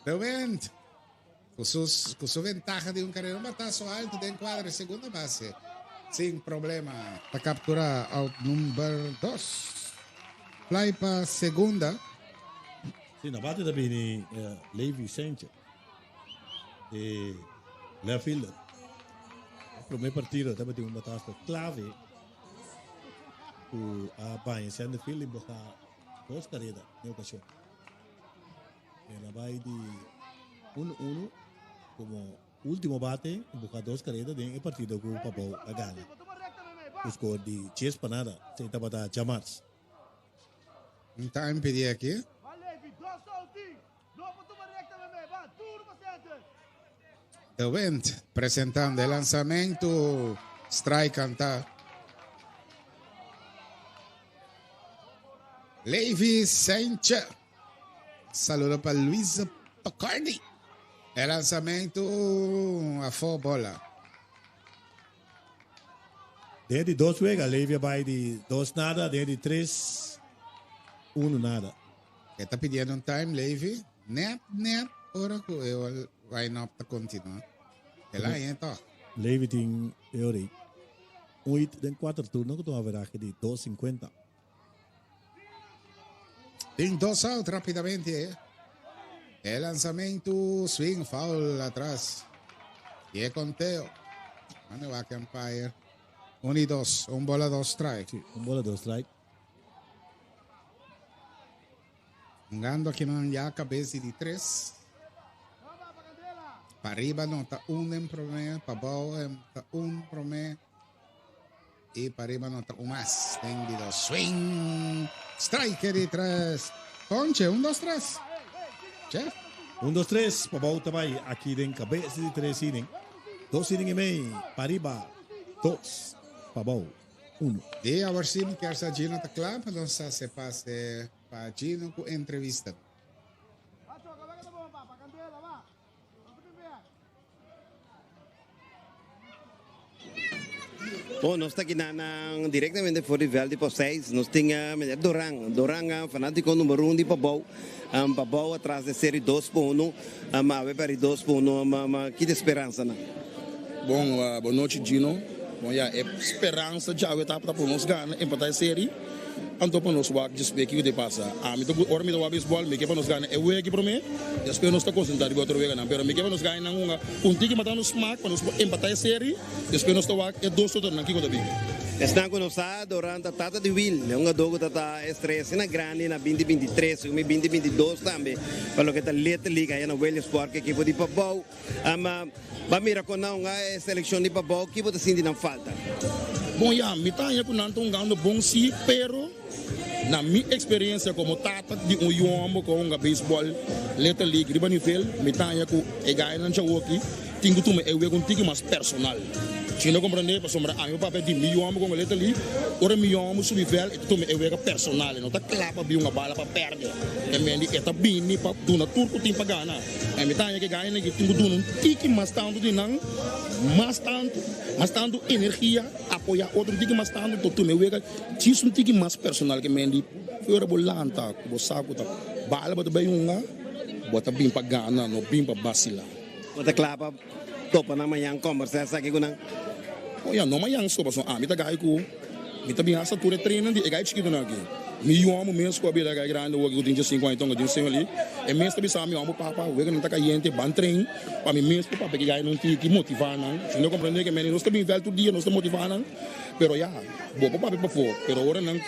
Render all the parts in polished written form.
De Wind. Ku su, ku su ventaha di un karera, un bataso alto den kuadra segunda base. Sin problema. Ta kapturá out number dos. Fly pa segunda. Si, na bate ta bini Levi Sanchez, e left fielder. E prome partido tabatin un bataso clave cu a baña center field y boca dos careda den ocasion. El a bai di uno uno como ultimo bate y buca dos careda den e partido cu Pabou a gana cu score di dies pa nada. Esey tabata djamars. Un time pidi aki. The Wind presentando e lanzamento. Strike canta. Levi Sanchez. Saludo pa Luisa Pacardi. E lanzamento afó bola. Den di dos wega Levi a bai di dos nada, den di tres uno nada. E ta pidiendo un time Levi. Net net ora ku e line up ta continua. El a haña tòg. Levi tin e ora ei un hit den kuater turno ku ta un averahe di dos sinkuenta. Tin dos out rapidamente. E lanzamento swing foul atras. Y e conteo. Mane wak umpire. Un y dos. Un bola dos strike. Sí, un bola dos strike. Jugando aki nan ya cabeza di tres. Pa riba no ta un en prome, pa bou ta un prome. Y pa riba no ta un mas. Den di dos swing. Strike di tres. Ponche, un, dos, tres. Chef. Un, dos, tres. Pa bou ta bai aki den cabeza di tres inning. Dos inning y mei. Pa riba, dos. Pa bou, uno. Y awor si mi kier sa Gino ta cla pa nos hace pase pa Gino cu entrevista. Bon, nos ta aki nan directamente for di veld di Pop 6. Nos tin meneer Doran. Doran, fanatico number 1 di Pabou. Pabou atras de serie 2 pa 1. Awe peri 2 pa 1. Ki ta speransa nan? Bon, bon nochi Gino. Bon ya, e speransa djawe ta pa nos gana, empata e serie. Anto pa nos wak djispe kiko ta pasa. Ami ta ora mi ta wak beisbòl mi ke pa nos gana e wega aki promé, despues nos ta konsentrá riba otro weganan. Pero mi ke pa nos gana nan hunga un tiki mata nos smak pa nos por empatá e seri, despues nos ta wak e dos otronan kiko ta bin. Esnan ku no sa, Doran ta tata di Will, e hungadó ku ta ta estrella asina grandi na binti binti tres i ku mi binti binti dos tambe pa loke ta Little League aya na Williamsport ku ekipo di Pabou. Ba mira kon nan hunga e selekshon di Pabou, ki bo ta sinti nan falta? Bon ya, mi ta haña ku nan ta hungando bon si, pero na mi eksperensia komo tata di un yu hòmber ku a hunga beisbòl Little League riba nivel, mi ta haña ku e gainan djawoki tin ku tuma e wega un tiki mas personal. Si no komprendé, pasobra ami papia di mi yu hòmber ku hunga Little League, ora mi yu hòmber subi vèlt e ta tuma e wega personal, e no ta kla pa bin hunga bala pa pèrdè, e mendi e ta bini pa duna tur ku tin pa gana. E mi ta haña ku e gainan aki tin ku duna un tiki mas tantu di nan, mas tantu, mas tantu energia, apoyá otro un tiki mas tantu, to tuma e wega djis un tiki mas personal ke men di ora bo lanta ku bo sa ku ta bala bo ta bai hunga, bo ta bin pa gana, no bin pa basilá. Bo ta kla pa topa nan mañan kombersá esaki ku nan? Oh ya, no mañan so, pasobra ami ta gai ku mi ta bin hasta tur e trenan di e gai chikitonan aki. Mi yu homo mes ku a bira gai grandi awor ku tin diesinku aña tonga tin señor li, e mes ta bisa mi homo, Papa, wega nan ta kayente, ban tren pa mi mes por papia ki gai nan tiki motivá nan. Si no komprende ke meni nos ta bin vèlt tur dia, nos ta motivá nan, pero ya, bo por papia pafó, pero ora nan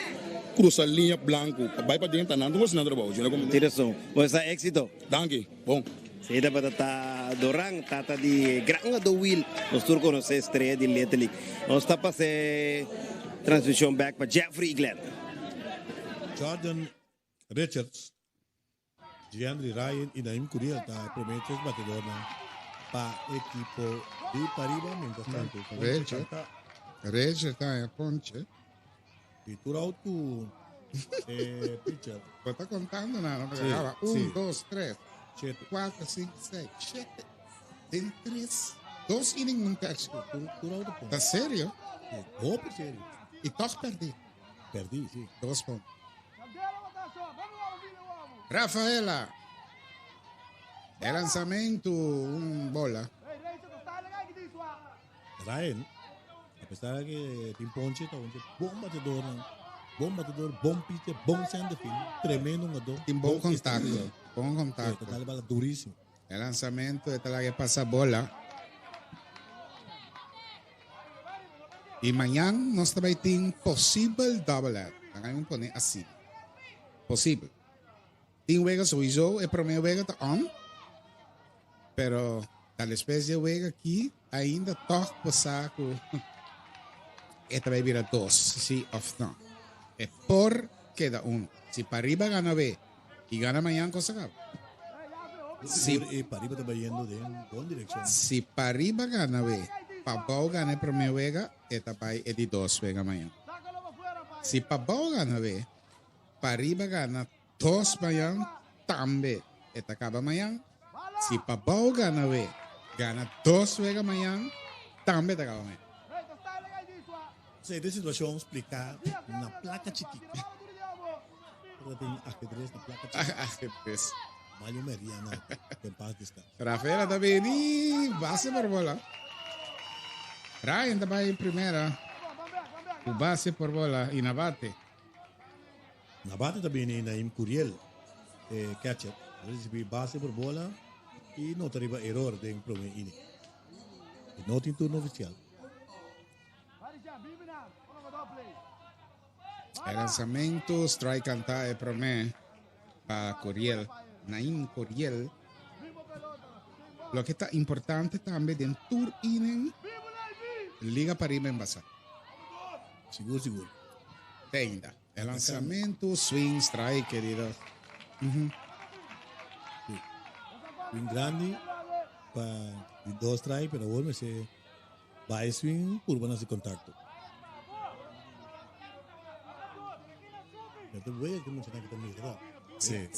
krusa liña blanku pa bai paden ta nan ta hasi nan trabou. Si no komprende. Tin rason. Bo sa éksito. Danki. Bon. Si tabata ta Doran, tata di gran hungadó Will, nos tur konosé estrella di Little League. Nos ta pasa e transmishon bek pa Jeffrey y Glenn. Jordan Richards, Giandry Ryan y Naim Curiel ta e prome tres batedornan pa ekipo di Pariba, mientras tanto Ponche Richard, Richard ta e Ponche. Y tur out cu e pitcher. Bo ta contando na, no? Porque acaba. Un, dos, tres, cuatro, cinco, seis, siete. Den tres, dos inning un tercio. Tur, tur out de Ta serio? Sí, hopi serio. Y toch perdí. Perdí, sí. Dos puntos. Rafaela. E lanzamento, un bola. Ryan, a pesar que tin ponche, ta un bon batedor, bon batedor, bon pitcher, bon center field, tremendo jugador. Tin bon contacto, bon contacto. Sí, ta bala durísimo. E lanzamento, e ta laga pasa bola. Y mañan nos tambe tin posibel double head. Laga pone asina. Posibel. Tin wega sowieso, e prome wega ta on. Pero tal especie de wega aki ainda toch pasa ku e ta bira dos, si of no. E por keda uno. Si Pariba gana B y gana mañan, kos a kaba. Si e Pariba ta bayendo den bon direkshon. Si Pariba gana B, Pabou gana e prome wega, e ta bai e di dos wega mañan. Si Pabou gana B, Pariba gana dos mañan, tambe e ta kaba mañan. Si Pabou gana B, gana dos wega mañan, tambe ta kaba mañan. Sí, e situashon spliká na plaka chikitu. Porque tin ajedrez na plaka chikitu. Ajedrez. Mayo Meriana, en paz descanse. Rafaela ta bini base por bola. Ryan ta bai primera. Ku base por bola i na bate. Na bate ta bini Naim Curiel, e catcher. A risibí base por bola i no ta riba eror den promé inning. E no tin turno ofisial. E lanzamento, strike canta e promé pa Curiel. Naim Curiel. Loke ta importante tambe den tur inning, Liga Pariba en basa. Sigur, sigur. Te ainda. E lanzamento, swing, strike, querido. Sí. Swing grandi pa di dos strike, pero awor mester bai swing purba na si contacto. Pero te voy a que mencionar que también, ¿verdad? Sí.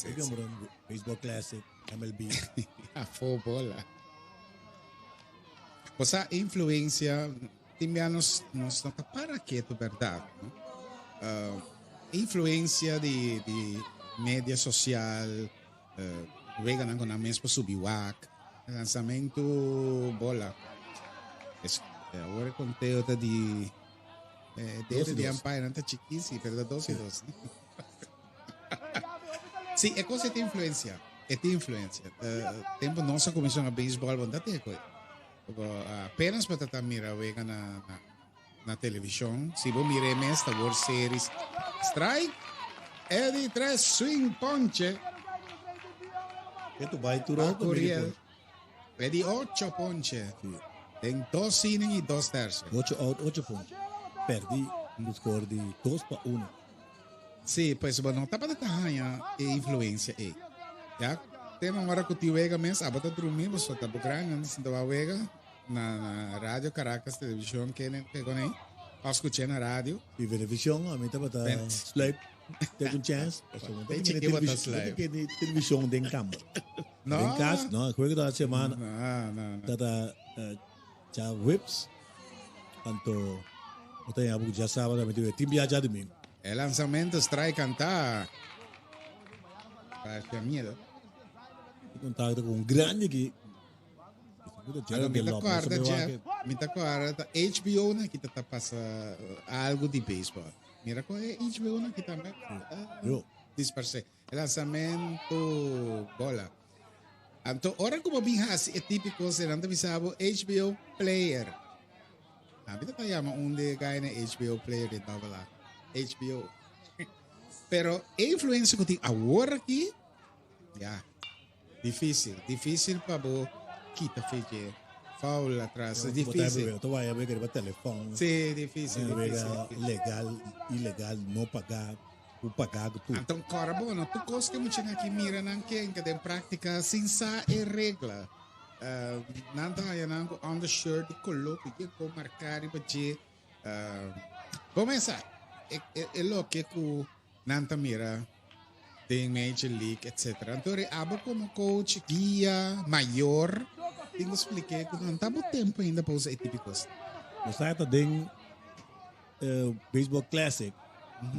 Baseball Classic, MLB. A fútbol. O sea, influencia, tin bia nos, nos no ta para ketu, berdad, no? Influencia di media social, weganan ku nan mes por subi wak, lanzamento bola. Es, awor e conteo ta di Dos dede i di dos. umpire nan ta chikisi, pero ta 2-2. Sí, e cosa ta influencia. E ta influencia. Tempo nos a cuminsa na baseball, bon ta te koe. Apenas bo ta mira wega na television. Si bo mira e mes ta World Series. Strike. Eddie tres swing ponche. Eto bai tur otro Curiel. Eddie ocho ponche. Sí. Den dos inning y dos tercio. Ocho out, ocho ponche. Perdi un score di 2-1. Sí, pues bo no tabata ta haña e influencia ei. Ya, te na ora ku ti wega mes, abo ta drumi, bo so ta bo gran antes sinta ba wega na Radio Caracas Televisión kene ke kon ei. O skuché na radio. I Venevisión a mi tabata sluip te un chance. Pasobra no Te ta chiki bo ta no sluip. tin televisión den kamber. No. Den kas, no, juego de la semana. No, no, no. Tata dja hueps, anto bo ta yabu dja sábado mi tin tin bia djadumingu. E lanzamento strike canta pa Jamiel. Mi contacto cu un grandi aki. Anto mi ta corda Jeff, mi ta corda ta HBO na kita ta pasa algo di baseball. Mira con e HBO na kita tambe. Yo. Disparse. E lanzamento bola. Anto ora ku bo bin hasi e típiko senan ta bisa bo HBO Player. A mi ta yama un de guy na HBO Player de double A. HBO. Pero e influencia ku tin awor aki, ya, difícil, difícil pa bo kita feche foul atras, difícil. Bo ta waya riba telefon. Sí, difícil, difícil. Legal, ilegal, no paga. Ku paga ku tur. Anto kòrda bo, no tur kos ku muchanan aki mira nan ken ke den práktika sin sa e regla. Nan ta haña nan ku undershirt di koló ku dje kon marká riba dje. Bo mesa e loke ku nan ta mira den Major League etcetera. Anto ri abo komo coach, guia, mayor tin ku splik'é ku nan ta bo tempu ainda pa usa e tipo di kos. Bo sa ta den Baseball Classic,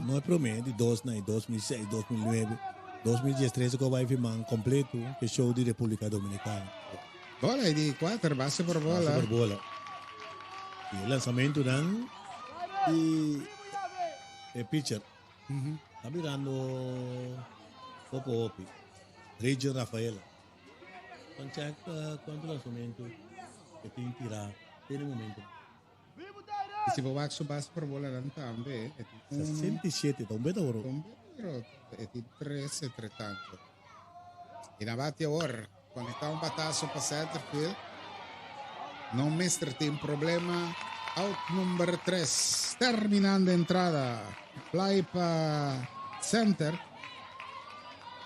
no e prome, di dos na e 2006, 2009. 2013 ku bai firman kompleto ke show di Repúblika Dominikana. Bola e di 4 base por bola. Base por bola. I e lansamentunan di e pitcher ta birando poko hopi. Reggie Rafaela. Ban check kuantu lansamentu e tin tirá te na e momento. I si bo wak su base por bolanan tambe, e tin un. 67, ta un beta oro. Un beta oro, e tin tres entre tanto. I na bati awor, conecta un batazo pa center field. No mester tin problema. Out number 3, terminando entrada. Fly pa center.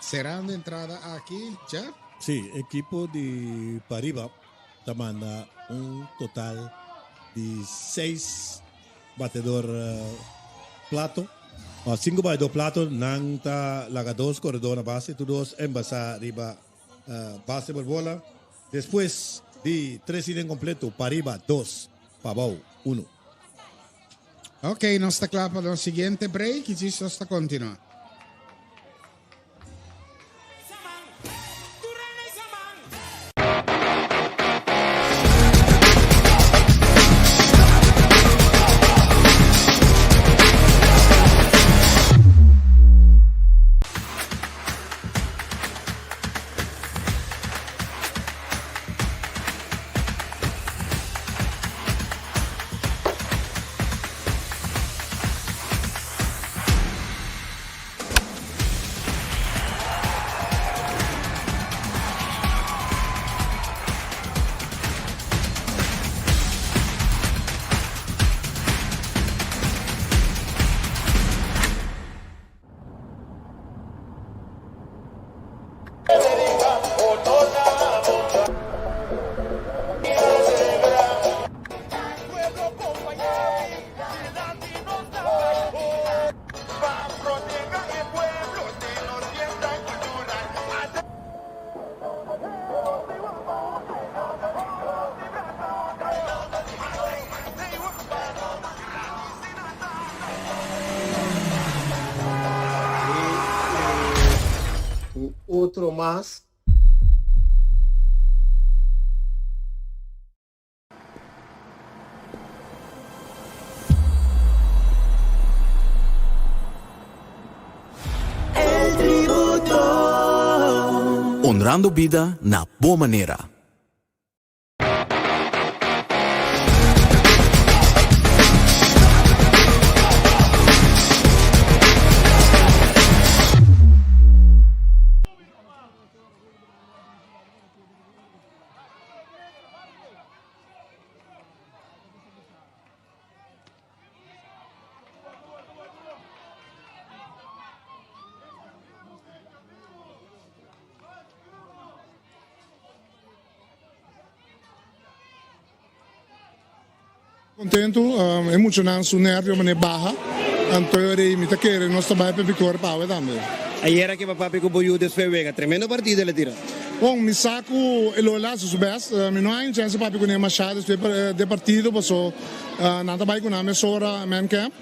Cerrando entrada aki, Jeff. Sí, ekipo di Pariba ta manda un total di seis batedor plato. Sinku batedor plato, nan ta laga dos koredor na base, tur dos embasá riba base por bola. Despues di tres inning kompleto, pariba dos, pabou uno. Ok, nos ta kla pa nos siguiente break y djis nos ta continua. Un otro mas. Honrando bida na bo manera. Contento, e muchanan su nervio mane baha, anto e ora ei mi ta kere nos ta bai pa e victoria pa awe tambe. Ayera ke papi ku bo yu despues wega, tremendo partido el a tira. Bon, mi sa ku e lo el a hasi su best, mi no haña chance papia kuné mashá despues de partido paso nan ta bai ku nan mesora man camp.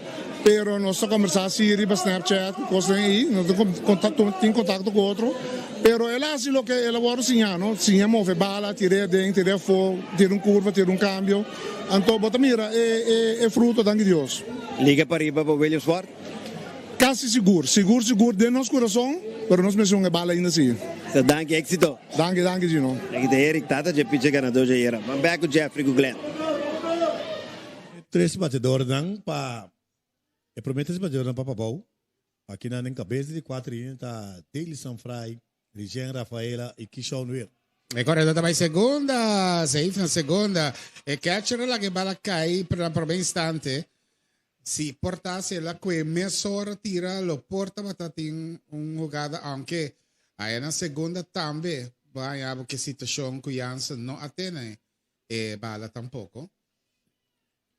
Pero nos ta kombersá así riba Snapchat ku kosnan ei, nos ta tin kontakto ku otro. Pero el a hasi loke el a wòrdu siñá, no? Siña move bala, tir'é aden, tir'é afó, tira un kurva, tira un kambio. Anto bo ta mira e fruto, danki Dios. Liga pariba pa Williamsport? Kasi sigur, sigur sigur den nos kurason, pero nos mester un e bala ainda si. Sa danki, éxito. Danki, danki Gino. Aki ta Eric, tata dje picher ganador dje ayera. Ban bek ku Jeffrey ku Glenn. Tres batedornan pa E prome tres batedornan pa Pabou, akinan den kabes di kuater linia ta Daley Sanfray, Rijen Rafaela i Kishawn Weir. E koredor ta bai segunda, safe na segunda. E catcher a laga e bala kai pero na prome instante. Si por ta si el a kue mesora tira lo por tabata tin un hugada aunke aya na segunda tambe bo haña bo ke situacion ku Jansen no a tene e bala tampoco.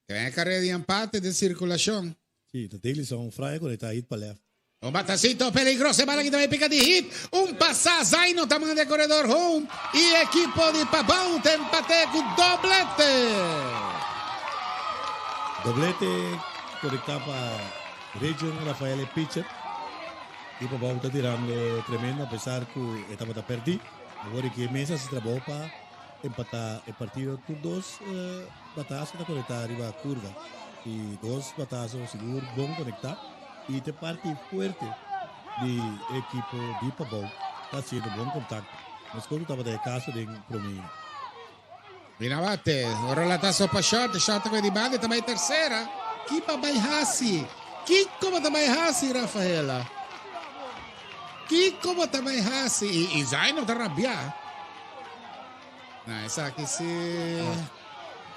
Ten e carrera di empate den circulacion. Sí, ta Davidson Frye conecta hit pa left. Un batacito peligroso, e bala ki ta bay pica di hit. Un pasa, Zaino ta manda e corredor home y equipo di Pabao ta empate cu doblete. Doblete conecta pa Rejon Rafael e pitcher. Di Pabou ta tirando tremendo apesar ku e tabata pèrdí. Awor e ke mes hasi trabou pa empatá e partido. Tur dos bataso ta konektá riba kurva i dos bataso sigur bon konektá i ta e parti fuerte di e ekipo di Pabou ta hasiendo bon kontakto. Meskos ku tabata e kaso den promé inning. Bina bate, ora lataso pa short, short ta di banda, ta bai tercera. Kipa bai hasi? Kiko bo ta bai hasi, Rafaela? Kiko bo ta bai hasi? I, i Zaino ta rabia. Na, esaki si.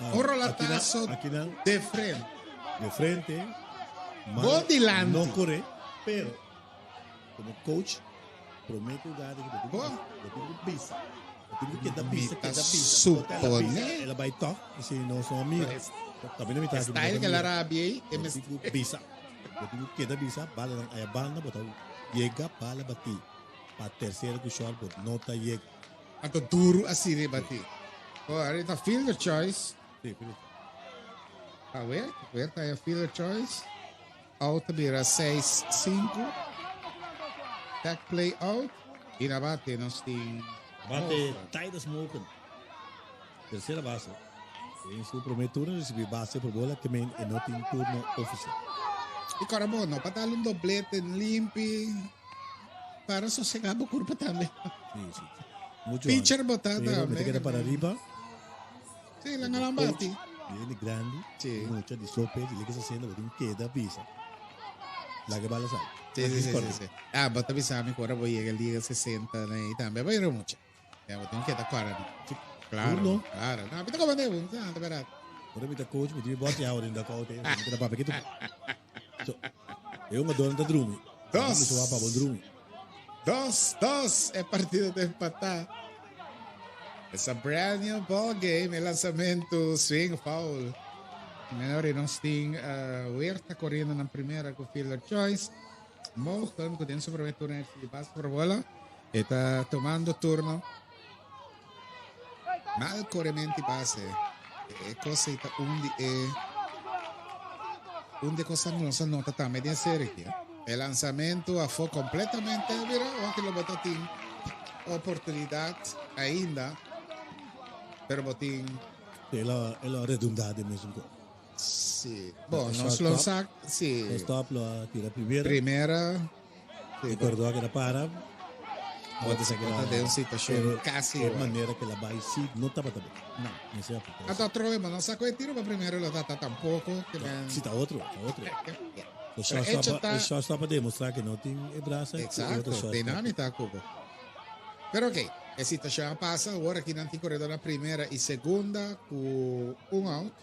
Ah, Un rolatazo aki nan, de frente. De frente. Bon dilanti. No corre, pero Como coach, prome cu gadi cu bo tin cu bo tin cu bisa. Bo tin cu keda bisa, keda bisa. Supone. El a bay toch, y si nos no a mira. Tambe no mi ta haci. Style que la rabia ey. Bo tin cu bisa. Bo tin cu keda bisa, balanan aya banda, bo ta yega bala bati. Pa tercera cu short bo no ta yega. Anto duro asina e bati. Oh, ahorita fielder choice. Si, fielder choice. Awe, awe ta e fielder choice. Out ta bira seis sinku. Tag play out. I na bate nos tin. Bate Titus Morgan. Tercera base. Den su primer turno recibi base por bola que men e no tin turno oficial. I kora bo no pa dal un doblete limpi para sosega bo kurpa tambe. Si, si. Mucho Pitcher bo ta Pero tambe. mete keda para riba. Sí, la ngalan bati. Hende grandi, Sí. mucha di slow pitch, leke sa senda, bo tin keda bisa. Laga e bala sali. Sí, sí, sí, sí, sí. Ah, bo ta bisa mi ku ora bo yega liga 60 na ei tambe bo yera mucha. Ya, bo tin keda kòrda. Sí. Claro, Turno. claro. No, mi ta komand'é bo, mi ta anda bèrat. Ora mi ta coach, mi tin mi bòt yawa den dugout ei, mi ta papia kitu. So, e hungadornan ta drumi. Dos. Mi so pa bo drumi. Dos, dos, e partido ta empatá. It's a brand new ball game. E lanzamento swing foul. Menor nos tin uh, Huerta corriendo na primera con fielder choice. Mogen, cu den su primer turno di base por bola. Está tomando turno. Mal corremento base. E cosa está un di e un de cosa no se nota también de serie aquí. E lanzamento afó completamente. Mira, o que lo bota tin oportunidad ainda. Pero botin. El a, el a redunda de mes un Sí. Bon, nos lo sac, sí. Stop lo a tira primera. Primera. Sí, Recordó que era para. Bota se queda de un situación casi. De manera que la bai sí no estaba también. No. No se Hasta otro vez, no sacó el tiro para primero lo data tampoco. Que no, sí, está otro, está otro. El shortstop para demostrar que no tiene brasa. Exacto, dinámica, Cubo. Pero ok, e situación a pasa, awor aki nan tin corredor na primera y segunda cu un out.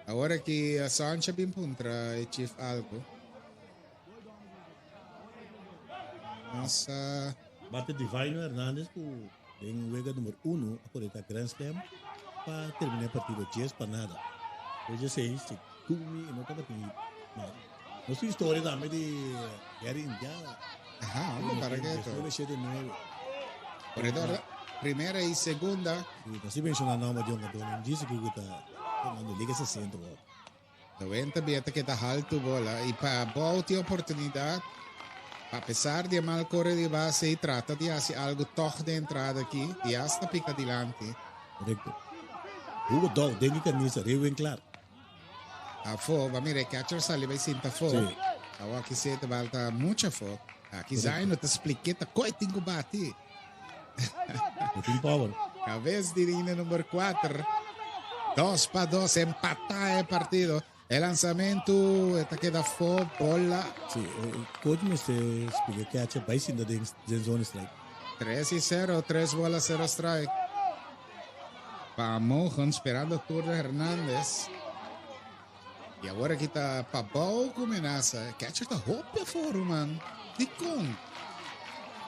Awor aki Sancha bin puntra e chief algo. Nos a... Bate Divino Hernandez cu den wega number uno a conecta Grand Slam pa termina e partido 10 pa nada. Despues di esey si Kumi e no tabatin hit mas. Nos tin historia tambe di Gary Indiana. Aha, ando para que esto. 2007 Corredor primera y segunda. Sí, no si menciona nombre di un campeón. Dice que ta jugando Liga 60. 90 bia ta keda haltu bola y pa Bou tin oportunidad a pesar di e mal core di base y trata di haci algo toch den entrada aki y hasta pica dilanti. Correcto. Hugo Dou den e camisa Reuben Clark. Afo, ba mira e catcher sali bai sinta afo. Sí. Awor aki si e ta balta mucho afo. Aki Zaino ta spliké ta koe tin ku bati. E tin power. Cabez di línea number 4. 2 pa 2, empatá e partido. E lanzamento ta keda afo, bola. Sí, e coach mester splica catcher bai sinta den den zone strike. 3 y 0, 3 bola, 0 strike. Pa Mogen, sperando turno Hernandez. Y awor aki ta Pabou cu menasa. Catcher ta hopi afo, ruman. Dicon?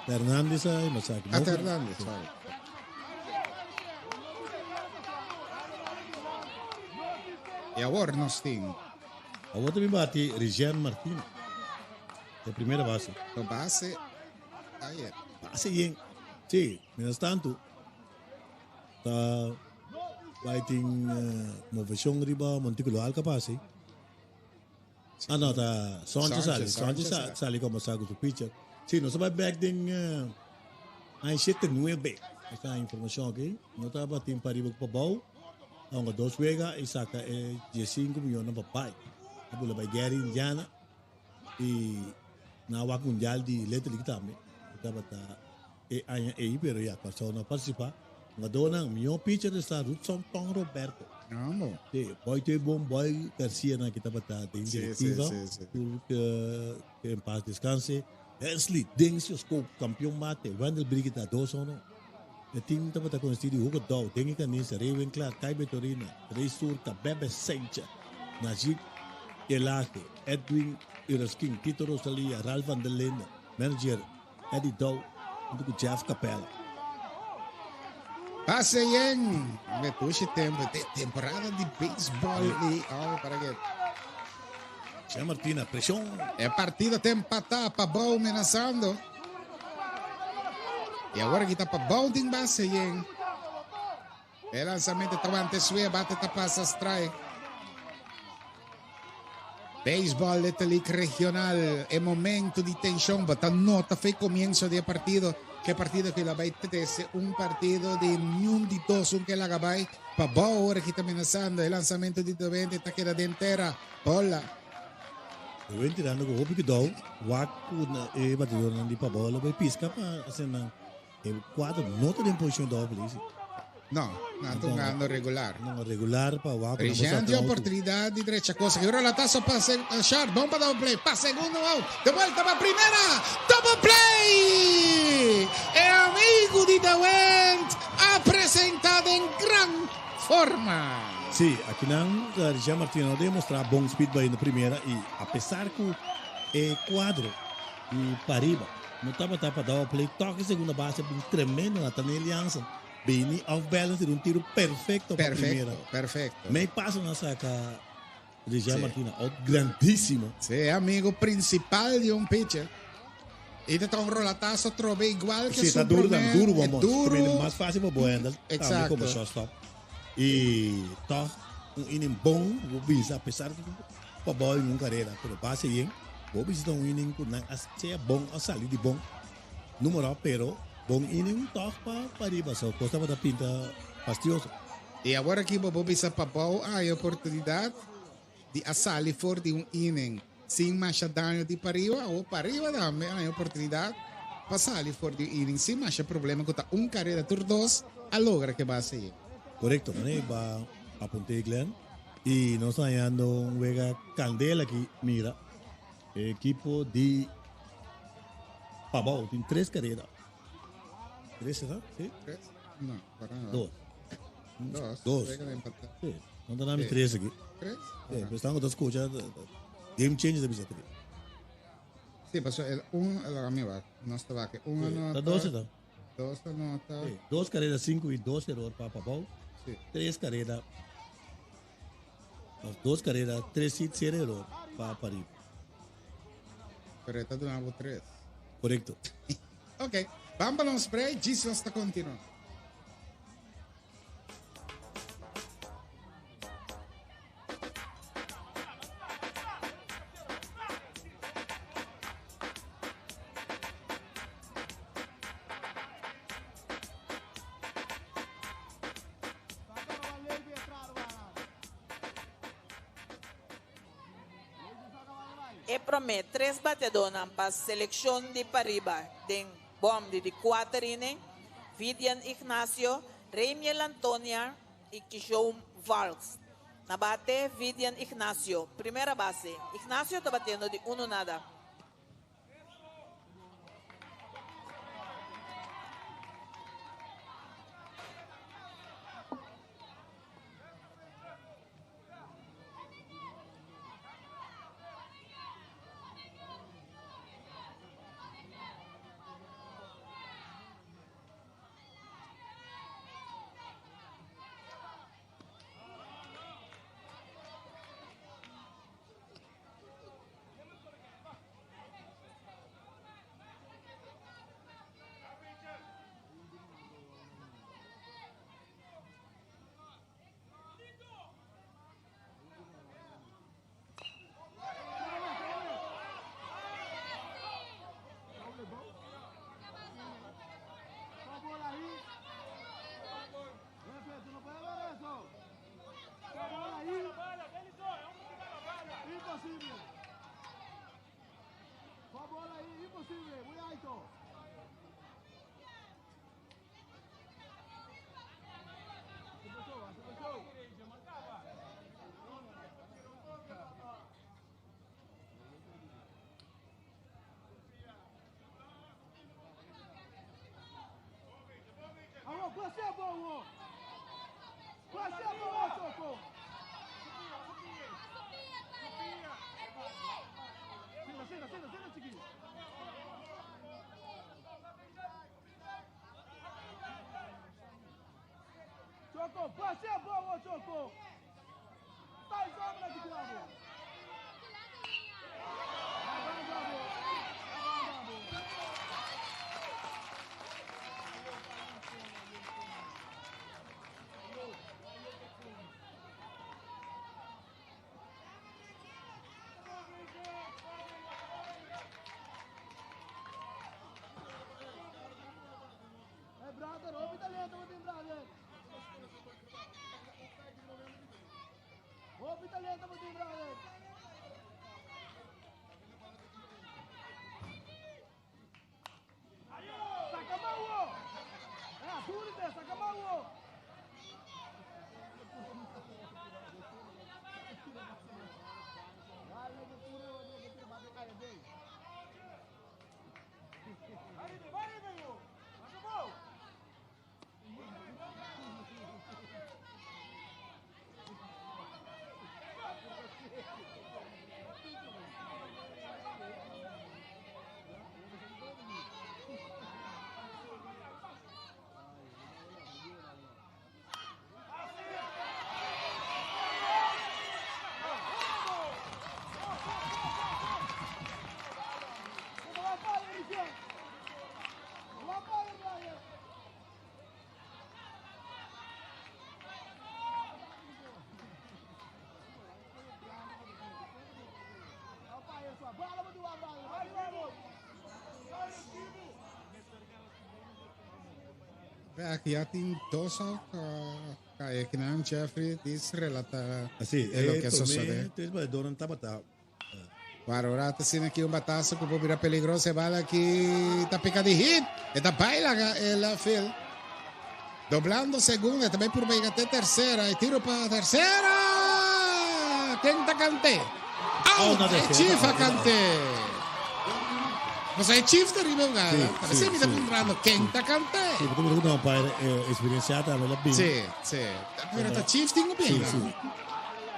Hernandez a masaki. Ah, Hernandez, sorry. Y awor nos tin. Awor también bati Rigen Martina. De primera base. De base. Ayer. Base bien. Sí, mientras tanto. Ta bai tin movecion riba Monticulo Alcapasi. Ah no, ta Sonchi sali. Sonchi sali kombersá ku su pitcher. Sí, nos a bai bèk den aña shete nuebe. Esta informashon aki. No tabatin pariba ku pabou. A hunga dos wega i saka e diesinku miyon pa bai. A bula bai Gary Indiana i na wak mundial di Little League tambe. E tabata e aña ei, pero ya Kòrsou no a partisipá. Hungadónan, mihó pitcher esta Rudson Ton Roberto. Amo. Sí, Boy Toy Bon, Boy Garcia nan ki tabata den direktiva. Tur ke en paz descanse. Hensley Dencio Scope, kampion bate. Wendell Brigida, dos hono. E team tabata consisti di Hugo Dow, Dengue Canista, Ray Winklaar, Kai Betorina, Ray Surta, Bebe Sencha, Najib Elage, Edwin Uraskin, Tito Rosalia, Ralph van der Linden, manager Eddie Dow hunto cu Jeff Capella. Pase yen, me pushi tempo, te temporada di baseball y oh, para que Jean Martina, presión. E partido ta empatá, Pabou menasando. Y awor aki ta Pabou tin base yen. E lanzamento ta wante sue, bate ta pasa strike. Baseball Little League Regional, e momento di tension, bo ta nota fe comienzo di e partido, ke partido ke la bai trece un partido di niun di dos un ke laga bai, Pabou ora ki ta menasando, e lanzamento di Dovente ta keda den tera, bola. Dovente tirando ku hopi kudou, wak ku e batidornan di Pabou lo bai piska pa asina nan E cuadro no ta den posicion doble, si. No, nan ta hungando regular. No, regular pa wak. Richan tin oportunidad di drecha cosa. Ki ora latazo pa short, bon pa double play, pa segundo out, de vuelta pa primera, double play! E amigo di De Went a presenta den gran forma. Si, akinan Richan Martina no demostra bon speed bay na primera y apesar cu e cuadro di pariba No tabata pa double play tok e segunda base bin tremendo Nathaniel Jansen bini off balance tira un tiro perfecto pa primera. Perfecto, perfecto. Mei paso nan saca Richard sí. Martina out grandísimo. Sí, e amigo principal di un pitcher. Y ta un rolatazo trobe igual que sí, su ta duro, primer, duro, vamos. Duro. Mas fácil pa bo handle. Exacto. Como shortstop. Y toch un inning bon, bo bisa a pesar cu pa bo un carrera, pero base yen, bo bisa un inning cu nan a sea bon a sali di bon numero, pero bon inning toch pa pariba, so cos tabata pinta fastioso. Y awor aki bo bo bisa pa bou hay oportunidad di a sali for di un inning sin masha daño di pariba, o pariba tambe hay oportunidad pa sali for di un inning sin masha problema cu ta un carrera tur dos a logra ke base yen. Correcto, mane ba apunte Glenn. Y nos ta hallando un wega candela aki, mira. E equipo di Pabao tin tres carrera. Tres será? Sí? Tres? No, para nada. Dos. Dos. Dos. Wega de empate. Sí. No ta nami Sí. tres aki. Tres? Sí, pero están con escucha game changer ta bisa tres. Sí, pasó el un, el a mi va. No estaba aquí. Un Sí, anota. Ta dos ta. Dos anota. Sí, dos carrera, cinco y dos error pa Pabao. Sí. Tres carrera. Of dos carrera, tres hits, cero error pa Pariba. Pero esta duna tres. Correcto. Ok, vamos para un break. Jesus ta continua. E promé tres bateadónan pa selekshon di Pariba den bòm di di kuater inning, Vidian Ignacio, Reymiel Antonia i Kishoum Valks. Na bate Vidian Ignacio, primera base. Ignacio ta batiendo di unu nada. Bek, ya tin dos out kaya kinan Jeffrey dis relata Así, e loke a promé sosode. tres bateadornan tabata. Para ora ta asina aki un batazo ku por bira peligroso. E bala aki ta pika di hit. E ta bai laga e left field. Doblando segunda, e ta bai purba yega te tercera. E tiro pa tercera. Ken ta kante? Out Out! na E tercera, chief a out, out. kante. Pasobra e chief ta riba e hugada. Sí, Ta sí, esei mi ta sí. puntrando, ken ta kante? Sí, porque mi ta un umpire experienciado tambe la bin. Sí, sí. Pero ta chief tin ku Sí, bin. sí.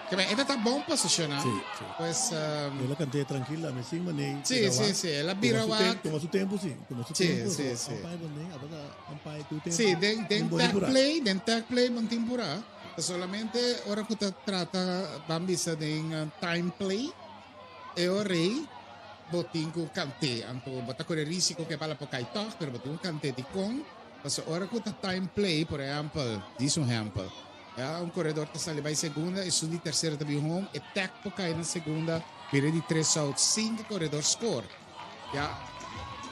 Ke men, e ta bon posiciona. Sí, sí. Pues, El a cant'é trankil, a mi sin manera. Sí, sí, sí, el a bira Tuma su wak. tempo, tuma su tempo, sí. Tuma su Sí, tempo, sí, so, sí. Umpire manera, a basa umpire tu tempo. Sí, den, den Un bon tag tempura. play, den tag play bon tempura. Ta solamente ora ku ta trata, ban bisa den time play, e ora ei bo tin ku kant'é. Anto bo ta kore risiko ku e bala por kai tòg, pero bo tin ku kant'é dikon. Pasobra ora ku ta time play, por ehèmpel, dis un ehèmpel, Ya un koredor ta sali bai segunda, esun di tersera ta bin home, e tag por kai na segunda, bira di tres out sin ku koredor score. Ya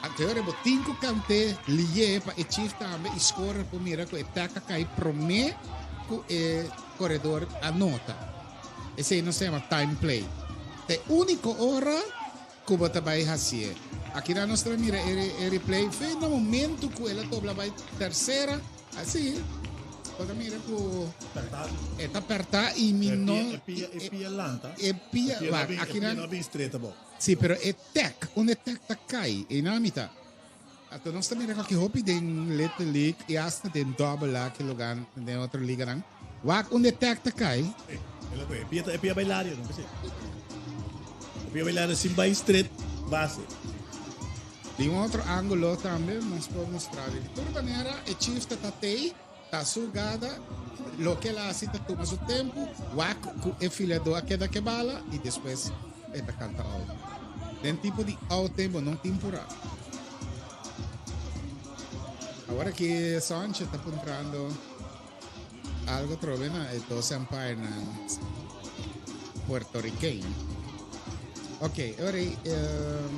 anterior e bo tin ku kant'é lié pa e chief tambe i scorer por mira ku e tag a kai promé ku e koredor a nota. Esei nos ta yama time play. Ta e úniko ora ku bo ta bai hasié. Akinan nos ta bai mira e replay fe na momento ku el a dobla bai tersera. Así, bo ta mira ku e ta pertá i mi no. E pia, e pia lanta. E pia, wak, aki nan. E pia no bin streta bo. Sí, pero e tek, unda e tek ta kai, ei nan a mita. Anto nos ta mira ku aki hopi den Little League i asta den Double A, ki lugar, den otro liganan. Wak unda e tek ta kai. E pia, e pia bai lario, no p'esei. E pia bai lario sin bai stret base. Di un otro ángulo tambe nos por mustra di tur manera e chief ta ta tei, ta su gada, loke el a hasi ta tuma su tempu, wak ku e filadó a keda ke bala i despues e ta kanta out. Den tipo di out ei bo no tin purá. Awor aki Sanchez ta puntrando algo trobe na e dos umpirenan puertorriqueño. Ok, ora ei, um,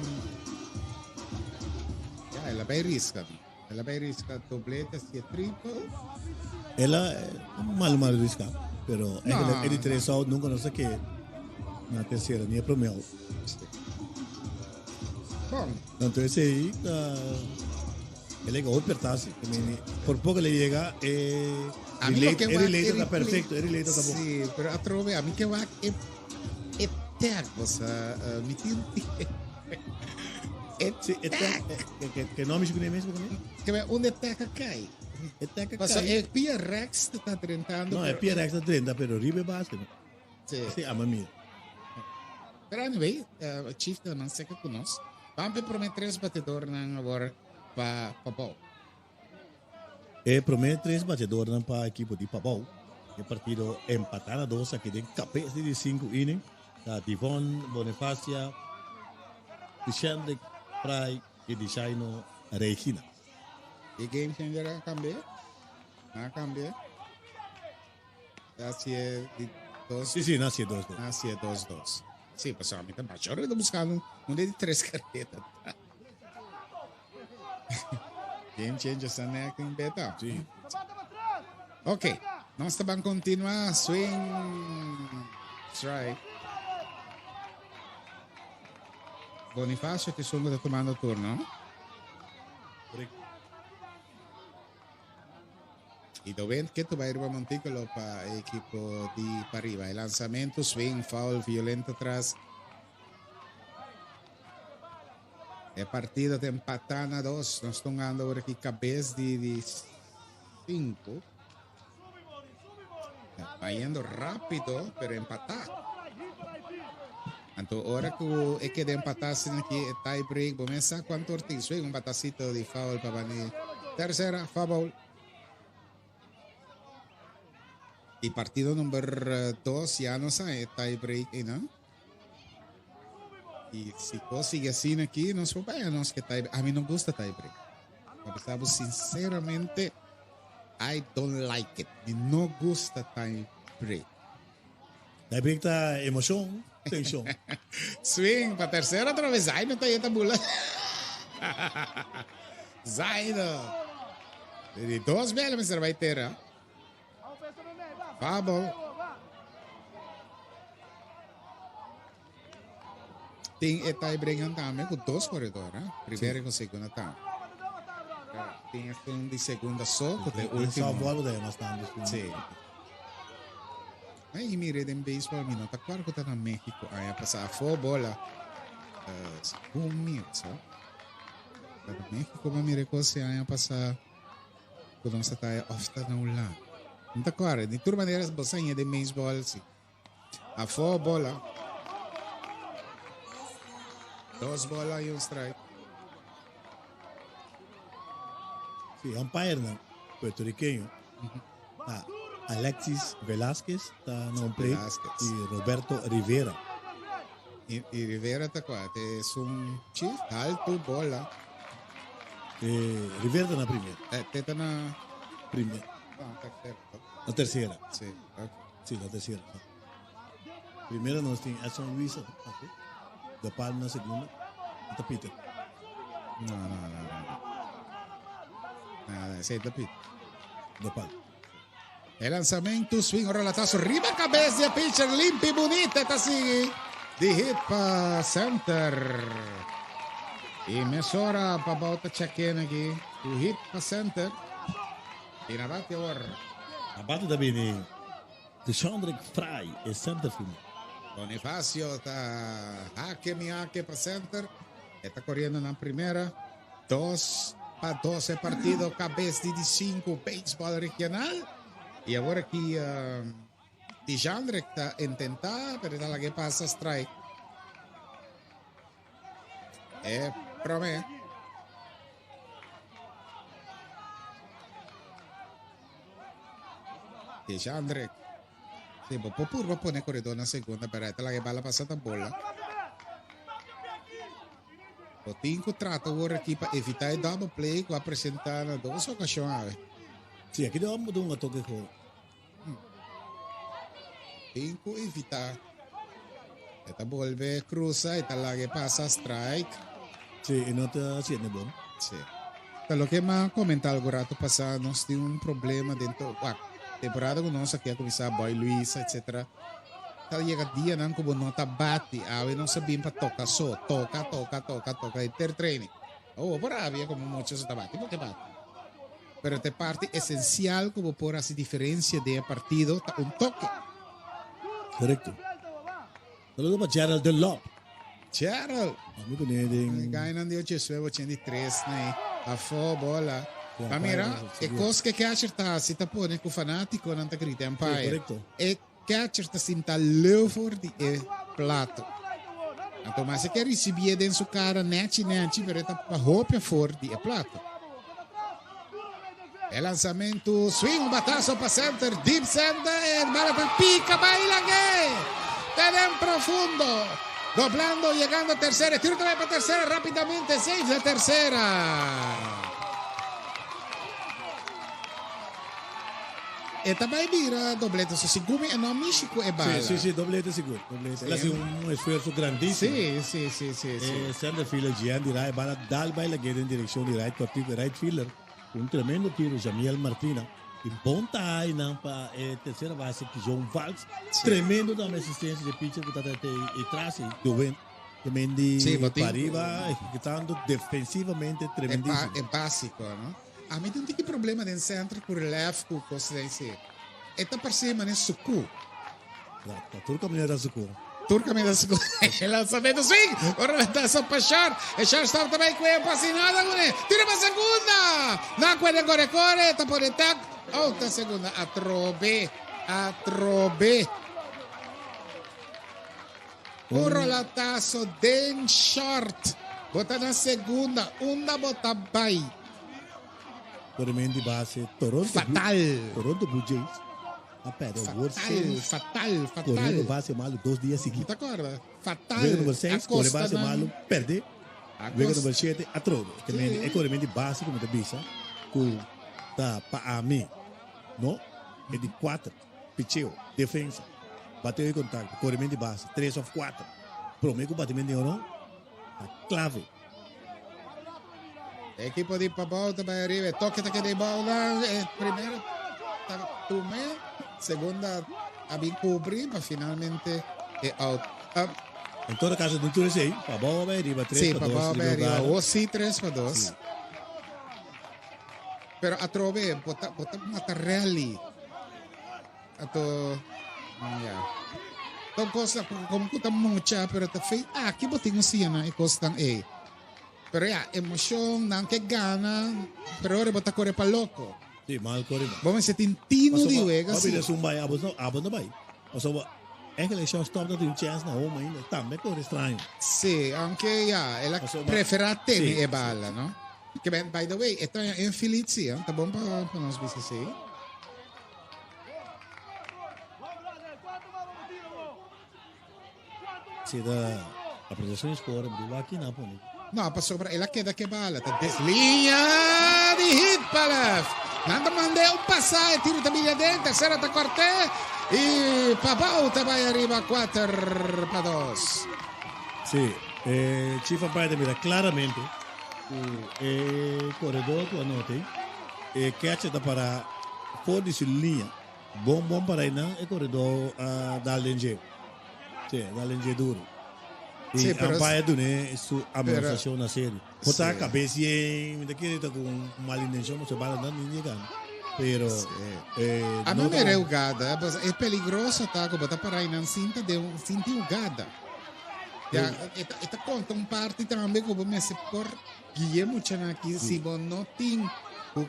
ja, el a bay risca. El a bay risca doblete, si e triple. El a mal mal risca, pero No, eigenlijk e di no. tres out nunca no sa ke na tercera ni e prome out. Sí. Bon. Anto esei ta el a hopi pertasi. Por poco le llega e A mi lo ke e wak relay e ta replay. perfecto, e relay ta bon. Sí, pero atrobe a mi ke wak e e tag, o sea, mi tin e Sí, e tag, tag. ke no mi sukune mes, porque Ke unda e tag a kai. E tag a Paso kai. e pia rechts ta drentando. No, e pia rechts ta drenta, pero riba e base no. Si. Si, ama mira. Pero anyway, Chief ta nan seka ku nos. Ban p'e prome tres batedornan awor pa Pabou. E prome tres batedornan pa ekipo di Pabou. E partido empatá na dos aki den kabes di di sinku inning ta Divon Bonifacia, Tishendrick Fry i Dishaino Regina. E game changer a kambia? A kambia? Ta hacié di dos. Sí, sí, na hacié dos dos. Na hacié dos dos. Sí, pasobra mi ta bacha ora ta buscando un de tres carreta. Game changer sa nek in beta. Sí. Ok, nos ta ban continua swing strike. Bonifacio te sungo ta tomando turno. Correcto. Y Dovent ke ta bai riba montículo pa e equipo di Pariba. E lanzamento, swing, foul, violento atras. E partido ta empatá na dos. Nos ta hungando awor aki kabes di di sinku. Ta bayendo rápido, pero empatá. Anto ora ku e keda empatá asina aki e tie break, bo mes sa kuantu or tin swing un batasito di foul pa bani tercera foul. Y partido number 2 ya nos a e tie break einan. Y si cos sigue asina aki, nos por vaya nos que tie A mi no gusta tie break. Pa bisa bo sinceramente, I don't like it. Mi no gusta tie break. Tie break ta emocion, tension. Swing pa tercera otra vez. Zaino ta yeta bula. Zaino. Di dos bela mester bai tera. Fabel. Tin e tie break tambe ku dos corredor, eh? Primera ku segunda tambe. Tin un di segunda so ku te último. Softball ku ta mas tantu. Sí. Ay, mire den baseball mi no ta kwar ku ta na México aña pasá afó bola. Uh, un mira, so. Ta na México ma mire kos aña pasá ku nos ta taya of ta na Hulanda. No ta kwar, di tur maneras bo sa den baseball si. Afó bola. Dos bola y un strike. Sí, umpire na puertorriqueño. Ta Alexis Velasquez ta na un plate y Roberto Rivera. Y, y Rivera ta cua? Te es un chief alto bola. Eh, Rivera ta na primera. Eh, te ta na primera. No, tercera. Na tercera. Sí, ok. Sí, na tercera. Primera nos tin Edson Luis, okay. De Palma na segunda. Ta Peter. No, no, no, no. Nada, ese ta Peter. De Palma. E lanzamento, swing, rolatazo, riba cabeza de pitcher, limpi, bonita, ta sigui. Di hit pa center. Y mesora pa bouta check-in aki. Un hit pa center. Y na bate awor. Na bate ta bini Deshandrick Fry, e centerfielder. Bonifacio ta hake mi hake pa center. E ta coriendo na primera. 2 pa 2 e partido. Cabes di di 5 baseball regional. Y awor aki uh, Dijandrek ta intenta, pero ta laga pasa strike. E prome. Dijandrek. Sí, bo por purba pone corredor na segunda, pero ta laga bala pasa ta bola. Bo tin ku trata awor aki pa evita e double play ku a presenta na dos ocasion awe. Sí, aki debe un toque go. Tin ku evita. E ta bolbe cruza e ta laga pasa strike. Sí, y no ta haciendo bon. Sí. Ta loke m'a comenta algo rato pasa, nos tin un problema dentro, wak, temporada ku nos aki a cuminsa Boy Luisa, etc. Ta yega dianan ku bo no ta bati, awe nos a bin pa toca so, toca, toca, toca, toca, inter training. Oh, por rabia como mucho se ta bati, porque bati. Pero te parte esencial como por hacer diferencia de partido, ta un toque. Correcto. Saludo pa Gerald de Lop. Gerald. Amigo ne den Gainan di 89, 83, ne. Afó bola. Pa mira, e kos ku e catcher ta hasi ta pone ku fanátikonan ta grita umpire. Korekto. E catcher ta sinta leu for di e plato. Anto mas e ke risibié den su kara nèchi nèchi, pero e ta pa hopi afor di e plato. E lansamentu, swing, un bataso pa center, deep center, e bala ta pica bai lag'é. Ta den profundo, doblando, yegando a tercera, e tiro ta bai pa tercera rapidamente, safe na tercera. E ta bai bira doblete, so sigur mi e no mishi cu e bala. Si, si, si, doblete sigur, doblete. El a haci un esfuerzo grandísimo. Si, si, si, si, si. E center fielder Gian di right, bala dal bai lag'é den direccion di right, partido e right fielder. Un tremendo tiro Jamiel Martina y bon taai nan pa e tercera base Kijon Valks. Tremendo tambe asistencia di pitcher cu ta ta e tras ey Dowen. Tremendo Sí, bo tin pariba ejecutando defensivamente E ba tremendísimo. e basico, no? A mi tin un tiki problema den center cu left cu cos den si. E ta parce mane sucu. Ja, ta tur caminda ta sucu. Tur caminda ta sucu. E lanzamento swing. Ora lantazo pa short. E shortstop ta bay cue pa sin nada cune. Tira pa segunda. Nan cuede core core. Ta pone tag. Out ta segunda. Atrobe. Atrobe. Un rolatazo den short. Bo ta na segunda. Unda bo ta bay? Correment di base Toronto Fatal. Toronto Blue Jays a perde World Fatal, Series fatal, fatal. corriendo base malo dos dia sigui. Mi ta corda. Fatal. Wega number 6 A corre costa base nan. malo perde. A Wega costa. number 7 atrobe. Te mende Sí. e correment di base como ta bisa cu ta pa ami no e di 4 picheo defensa bateo y contacto correment di base 3 of 4 prome cu batimento di horon ta clave. Equipo di Pabao ta bai arriba. E toque ta keda bou nan. E primero ta tume. Segunda a bin cubri, ma finalmente e out. Ah, En todo caso, den tur esei, Pabao a bai arriba 3 sí, pa 2 Pabao a bai riba arriba. Uganda. O sí, 3 pa 2. Sí. Pero atrobe, bota, bota mata rally. Ato, ya. Ton cosa, como ku ta mucha, pero ta fe, aki bo tin un siña e cosnan ei. Pero ya, emocion, nan ke gana, pero ora bo ta kore pa loko. Sí, mal kore ba. Bo mester tin tino di wega, si. si. Pasobra sun bai, abos no, abos no bai. Pasobra eigenlijk shortstop ta tin un chance na home ainda, tambe kore straño. Sí, aunke ya, el a Pasobra prefera tene sí, e bala, no? Ke ben, by the way, e traña infeliz, sí, ta bon pa pa nos bisa sí. Si ta apreciacion di score, mi wak kina pone. No, pasobra el a keda ke bala. Ta des liña di hit pa left. Nan ta mand'é un pasa, e tiro ta bini aden, tercera ta cort'é y Pabao ta bay ariba cuater pa dos. Si, e chief umpire ta mira claramente cu e coredor cu a nota ey, e catcher ta para for di su liña. Bon bon para einan e koredó a dal den dje. Sí, a dal den dje duro. I Sí, pero umpire a dun'é su amonestashon na serio. Por ta Sí. kabes yen, mi ta kere ta ku un mal intenshon, pasobra bala no ni yega. Pero eh, A no mi ta mira e bon. hugada, pues e peligroso ta ku bo ta para einan sinta den un sinti hugada. Ya, e ta, e ta konta un parti tambe ku bo mester por guia muchanan aki si bo no tin.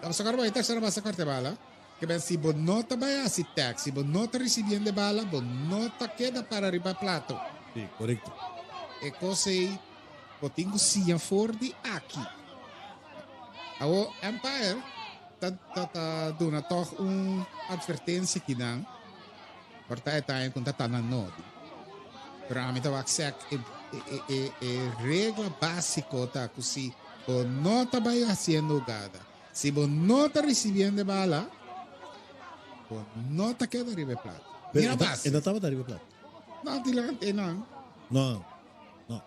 Pasobra ora bo e tersera base korta e bala. Ke ben si bo no ta bai hasi tag, si bo no ta risibiendo e bala, bo no ta keda para riba plato. Sí, korekto. E kos ei bo tin ku siña for di aki. Awo Empire ta ta ta duna tòg un atvertensia kinan, por ta e taña ku ta ta na nodi. Pero ami ta wak sèk e e e e regla básiko ta ku si bo no ta bai hasiendo hugada, Si bo no ta ricibiendo e bala, bo no ta keda riba e plato. Pero Mira e ta, base. e no tabata riba e plato. No, dilanti einan. No, no.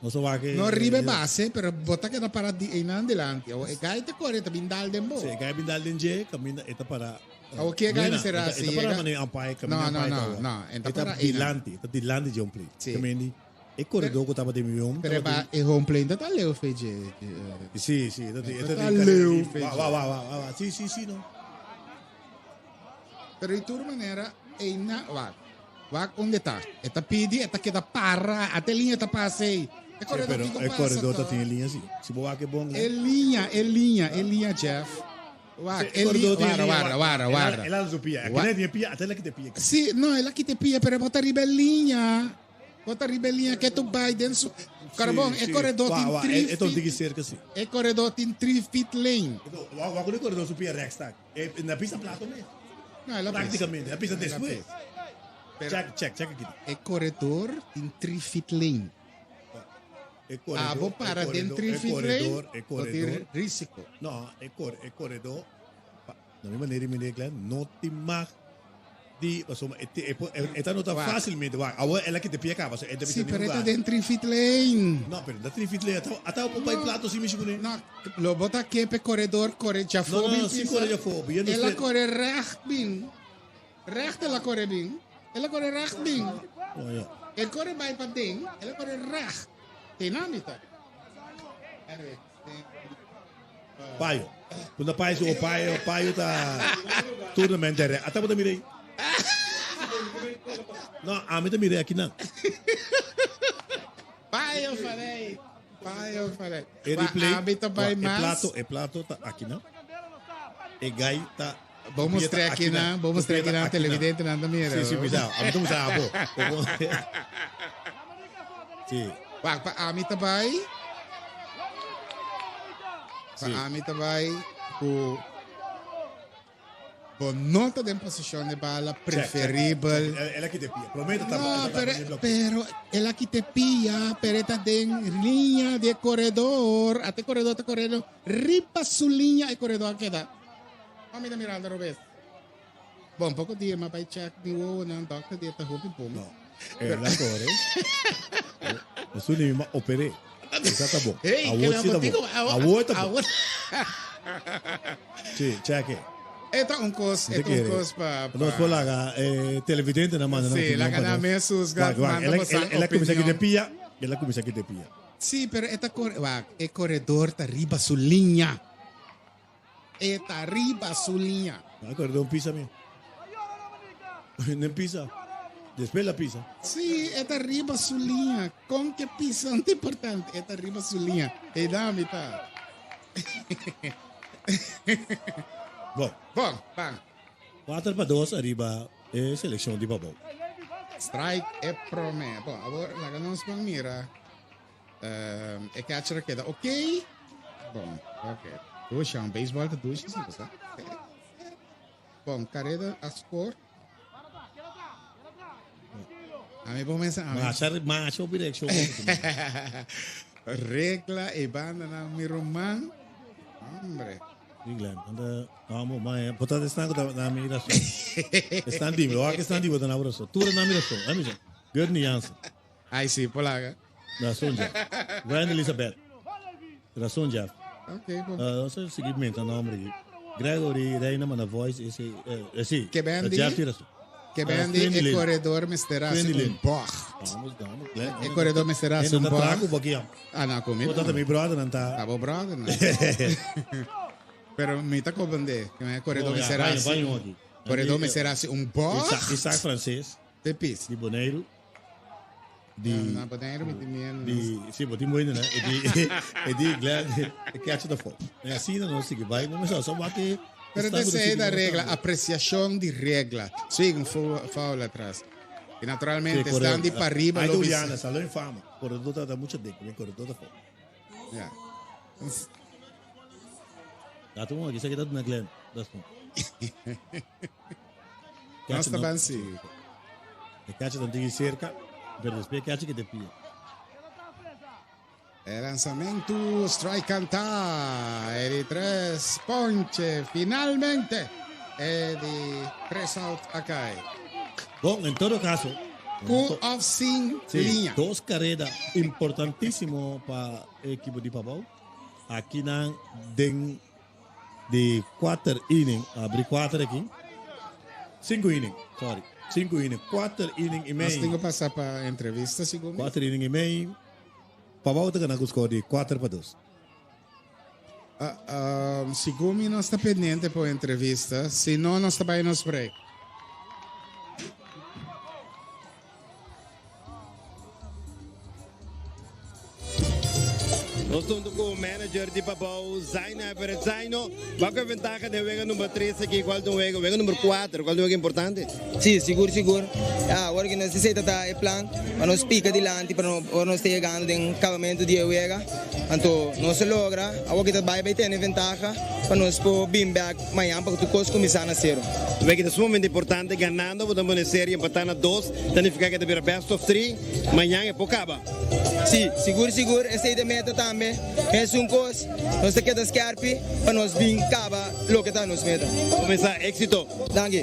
No so wak e. No riba e base, pero bo ta keda para di einan dilanti. Awo e gai ta kore, ta bin dal den bo. Si, e gai bin dal den dje, kaminda e ta para. Awo ke gai mester hasi? E ta para manera umpire, kaminda No, no, umpire no, ta awa. no. E ta E ta para einan. dilanti, e ta dilanti dje un plate. Si. Kaminda E koredó ku tabata den mi home Pero tabata e home plate ta ta leu fe dje. Sí, sí, ta Ta ta ta leu fe Wa dje. wa wa wa wa. Sí, sí, sí no. Pero di tur manera ei na wak. Wak unda e ta. E ta pidi, e ta keda para, ate liña ta pasa ei. E koredó Pero kiko e pasa koredó ta toch? tin e liña si. Si bo wak e bon. E liña, e liña, e liña Jeff. Wak, E e koredó liña, tin e warda, liña, warda, wak. warda, El a- warda. El a su pia. Wa- Aki tin pia, ata el a kita pia. Si, no, el a kita pia, pero e bo ta riba e liña. Bo ta riba e liña ke tu bai den su Carbon, e koredó Wak, tin wak, tri E e ta un feet. tiki serka si. E koredó tin tri feet lane. Wak, wak e koredó su pia rechts ta. E na pisa plato mes. No, el a pisa. Prácticamente, a pisa El a despues. pisa. Pero Check, check, check aki. e koredor tin tri feet lane. E koredor, Abo para e den koredor, tri e feet koredor, lane, e bo tin koredor. risiko. No, e kor, e koredor, pa, na mi manera di mira Glenn, no tin mag di, pasobra e, e, e, e ta nota Wak. fácilmente, wak, awor el a kita pia kaba, so e ta Sí, bisa pero e ta lugar. den tri feet lane. No, pero na tri feet lane, ata, ata po bai plato si mishi kuné. No, lo bo ta ke p'e koredor kore djafó No, no, bin no, si pisa. kore djafó, bin El a despues. kore recht bin. Recht el a kore bin. El a kore recht bin. Oh, ja. El kore bai paden, el a kore recht. Te na mita. Anyway, te- Payo. Kunda payo su o payo, payo ta tournament dere. Ata bo ta mira ahí. No, a mi ta mira aki nan. Payo farei. Payo farei. E replay. A mi ta bai E mas. plato, e plato ta aki nan. E guy ta Bo mostra aki nan, bo mostra aki nan, televidente nan ta mira. Sí, sí, mira, a mi ta mostra abo. Sí. Wak, pa ami ta bai. Pa ami ta bai ku bo no ta den posishon de bala preferibel. El a kita pia. Prometo ta No, pero, pero el a kita pia, pero ta den liña de koredor. Ate koredor ta korendo riba su liña e koredor a keda. Ami ta mirando robes. Bon, poko dia ma bai check mi wowonan, dokter di e ta hopi bon. No, el a kore. Esun di mi ma operé. Esa ta bon. Hey, Awor keda si ta botico, bon. awor- Awor ta bon. awor. Sí, check it. E ta un kos, e ta un kos pa, pa Nos por laga eh, televidente na manda nan Sí, opinion laga pa nan nos. mes juzga, Wak, wak, manda el a- bosan el a- el a kuminsá opinion. kita pia, el a kuminsá kita pia. Sí, pero e ta kore, wak, e koredor ta riba su liña. E ta riba su liña. No, e koredor pisa mi. No pisa. Despues la pisa. Sí, e ta riba su liña. Con ke pisa no ta importante. E ta riba su liña. E dami ta. Bon. Bon, ban. Kuater pa dos ariba e selekshon di Pabou. Strike e prome. Bon, awor laga nos ban mira. E catcher a keda ok. Bon, ok. Dushi, un baseball ta dushi, si, sa. Bon, carrera a score. A mi por mensa, a mi. Masha, masha op direction. Regla e banda na mi roman. Hombre. England, anda, vamos, ma, portanto, están con na mi razón. Están di, lo que están di, na razón. Tú na mi razón. Ami, Gurney Jansen. Ay, sí, polaga. Razón, Jeff. Brian Elizabeth. Razón, Jeff. Ok, bon. Uh, no sé si menta nombre aquí. Gregory Reina mana voice ese eh, eh, sí. Que bendi, Jeff tiene razón. Que bendi e corredor mester hace un bocht. Vamos, vamos. E corredor mester hace un bocht. Ah, no, conmigo. Portanto, mi brother não tá. Tá bom, brother, não. Pero mi ta comprende que e corredor Oh, ja, mester vai, hace. vai um aqui. Corredor mester hace un bocht. Isaac, Isaac francês. De pis. Di Boneiru. Di, Na Boneiru mi tin miedo. Di, sí, bo tin moeite, né? E di, e di Glenn, e catch the foul. E asina nos sigui bai, no so, so wak Pero te sei da regla, apreciacion di regla. Sí, un foul atras. Y naturalmente, están di pa riba. Ay, Juliana, salo infama. Corredor ta mucho dik, mi corredor ta foul. Ja. Laat hem maar, zeg dat naar Glenn. Dat is goed. Nos ta ban si. E catch dan tigi cerca, pero después catch que te pilla. E lanzamento, strike cantá, e di tres ponche, finalmente, e di tres out a cai. Bon, en todo caso, Cu of sin sí, liña. Dos carrera importantísimo pa e equipo di Pabao. Aki nan den di kuater inning, abri kuater aki. Sinku inning, sorry. Sinku inning, kuater inning i Nos mei. tin ku pasa pa entrevista segun mi. Kuater inning i mei. Pabao ta gana ku skor di kuater pa dos. Segun mi nos ta pendiente pa un entrevista, si no nos ta bai nos break. Nos ta hunto ku manager di Pabou, Zaino Everett. Zaino, wak e ventaha den wega number tres aki, kual ta un wega, wega number kuater, kual ta un wega importante? Si, sigur sigur. Ya, awor ki nos esei ta ta e plan pa nos pika dilanti pa ora nos ta yegando den kabamentu di e wega. Anto nos a logra, awor ki ta bai bai tene ventaha pa nos por bin bek mañan pa tur kos kuminsá na sero. Wega ta sumamente importante, ganando bo ta pone serie empatá na dos, ta nifiká ku ta bira best of three, mañan e por kaba. Sí, sigur sigur esei ta e meta tambe. Mesun kos, nos ta keda skerpi pa nos bin kaba loke ta nos meta. Kuminsá, éksito! Danki.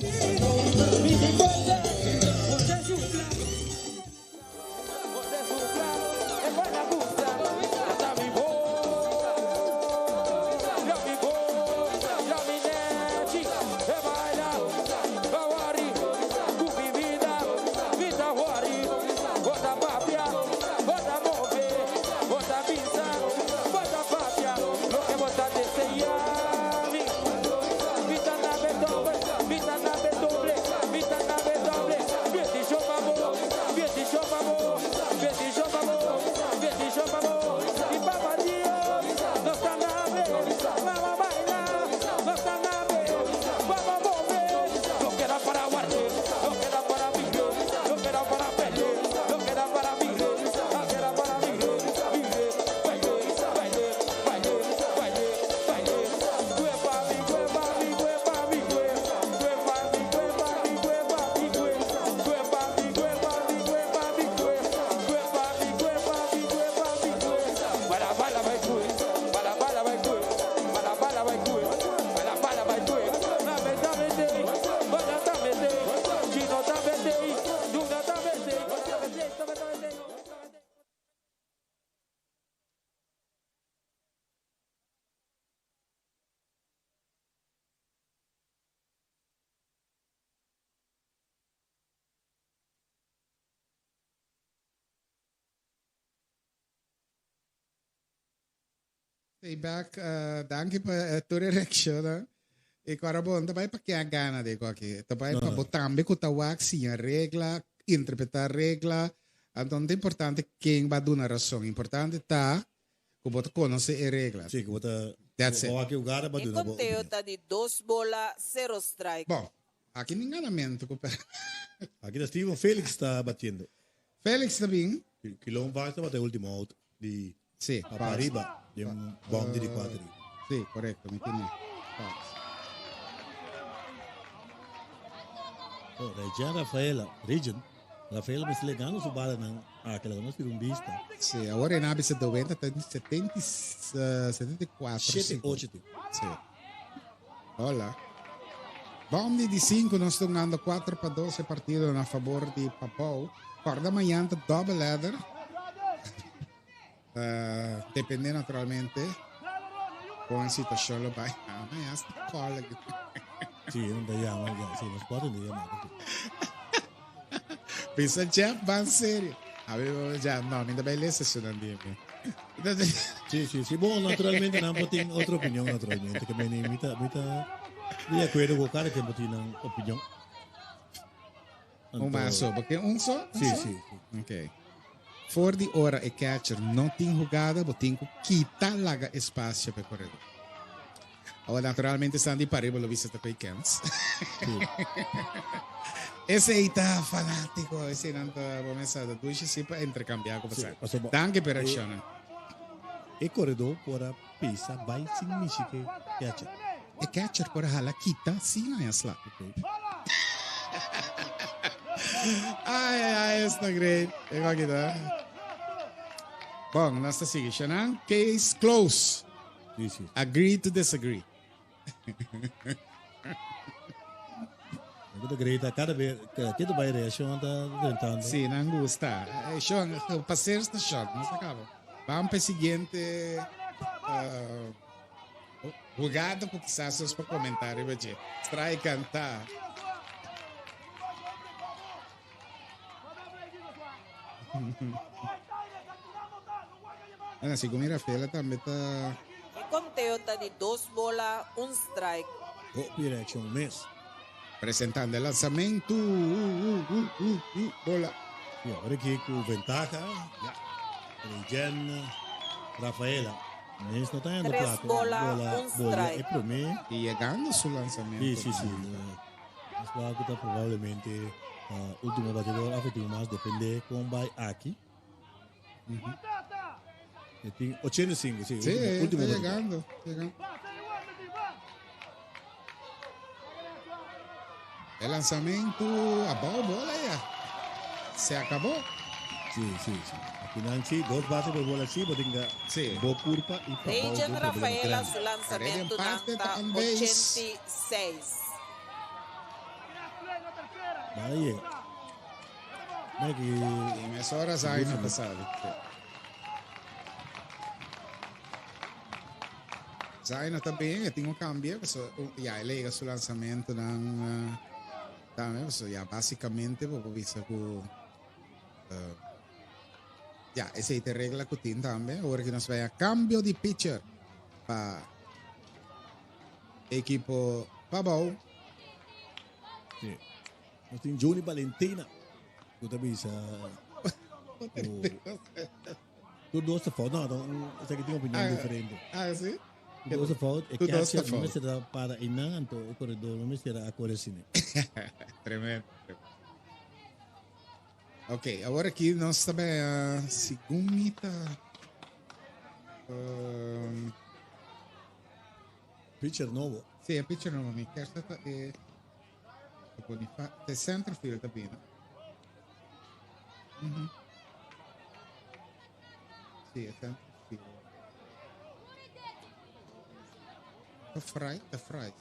Stay back, danki pa tur e reaccionnan. E ku bon, ta bai pa ken a gana de ku aki. Ta bai pa bo tambe ku ta wak siña regla, interpretá regla. Anto no ta importante ken ba duna rason. Importante ta ku bo ta konosé e regla. Sí, ku bo ta That's it. wak e hugada pa E duna bo konteo opinion. ta di dos bola, sero strike. Bon, aki tin ganamentu ku per. Aki ta Steven Felix ta batiendo. Felix ta bin. Kilon Vaz tabata e ultimo out di Sí, pa Vaz. pariba den bom di di kuater. Sí, korekto, mi tene Vaz. Oh, Rejan Rafaela, Rejan Rafaela mester legando su balanan aki, laga nos tira un bista. Sí, awor e na bisa 90 ta 70, 74. Shete ocho tin. Sí. Hola. Bom di di 5 nos ta hungando 4 pa 2 e partido na favor di Pabou. Corda mañan ta double header. Uh, depende naturalmente con e situacion lo bai. Ah, mañan sta call aquí. Sí, no ta llama, ya, sí, nos puede atender llamada. Sí. Bisa Jeff van serio. A ver, ya, no, mi ta bai lesa su nan dia. Sí, sí, sí. Bon, naturalmente nan por tin otro opinion, naturalmente. Que me mi ta, mi ta di acuerdo con cada quien por tin nan opinion. Un maso, porque un so? Sí, sí, sí. Ok. For di ora e catcher no tin jugada, bo tin ku kita laga espacio pe corredor. Awor naturalmente Sandy Pariba lo bisa ta pay kens. Esey ta fanatico, esey nan ta bo mesa ta dushi si pa intercambia ku pasar. Danki pa e reaccionnan. E corredor por a pisa bai sin mishi ke catcher. E catcher por a hala kita sin haña sla. Ay, ay, ay, esta great. E aki ta. Bon, nos ta sigui. Shanan, case close. Sí, sí. Agree to disagree. Loke ta grita cada vez que tu bay reaccion ta tentando. Sí, nan gusta. Eh, Sean, pa ser sta shot, no se acaba. Vamos pa siguiente uh, jugada ku quizás os pa comentario ba dje. Strike canta. Bueno, segun Rafaela tambe ta. E conteo ta di dos bola, un strike. Hopi reaccion mes. Presentando e lanzamento. Uh, uh, uh, uh, bola. Y awor aki cu ventaha. Ya. Regen Rafaela. Mes no ta yendo Tres plato. bola, Bola, un bola strike. e promé. I yegando su lansamento. Sí, sí, sí. Nos wak ku ta probablemente último batidor of e tin mas depende kon bai aki. E tin 85, sí, Sí, último, último está batidor. llegando, llegando. E lansamento abou bola ya. Se acabó. Sí, sí, sí. Aki nan sí, dos base por bola sí, bo tin que Sí. bo curpa y pabou Rejan un problema Rafaela grande. su lanzamento Carrera empate, ta on base. 86. Bala llega. Mira que Y mesora Zaino pasado. Zaino tambe tin un kambio, so, ya el a yega su lansamento nan tambe, so ya básicamente bo por bisa ku ya esei ta e regla ku tin tambe. Awor ku nos bai a kambio di pitcher pa ekipo Pabou. Sí. Nos tin Johnny Valentina ku ta bisa ku tur dos ta fout. No, no, esaki tin opinion Ah, diferente. Ah, sí? Tur dos ta fout. E Tur dos ta catcher no fout. mester a para einan, anto e corredor no mester a kore asina. Tremendo. Ok, awor aki nos ta bay a segun mi ta um, Pitcher nobo. Sí, e pitcher nobo. Mi kier sa ta e Bonifacio, e centerfield ta bini. Mhm. Sí, e centerfield. Ta Fry, ta Fry.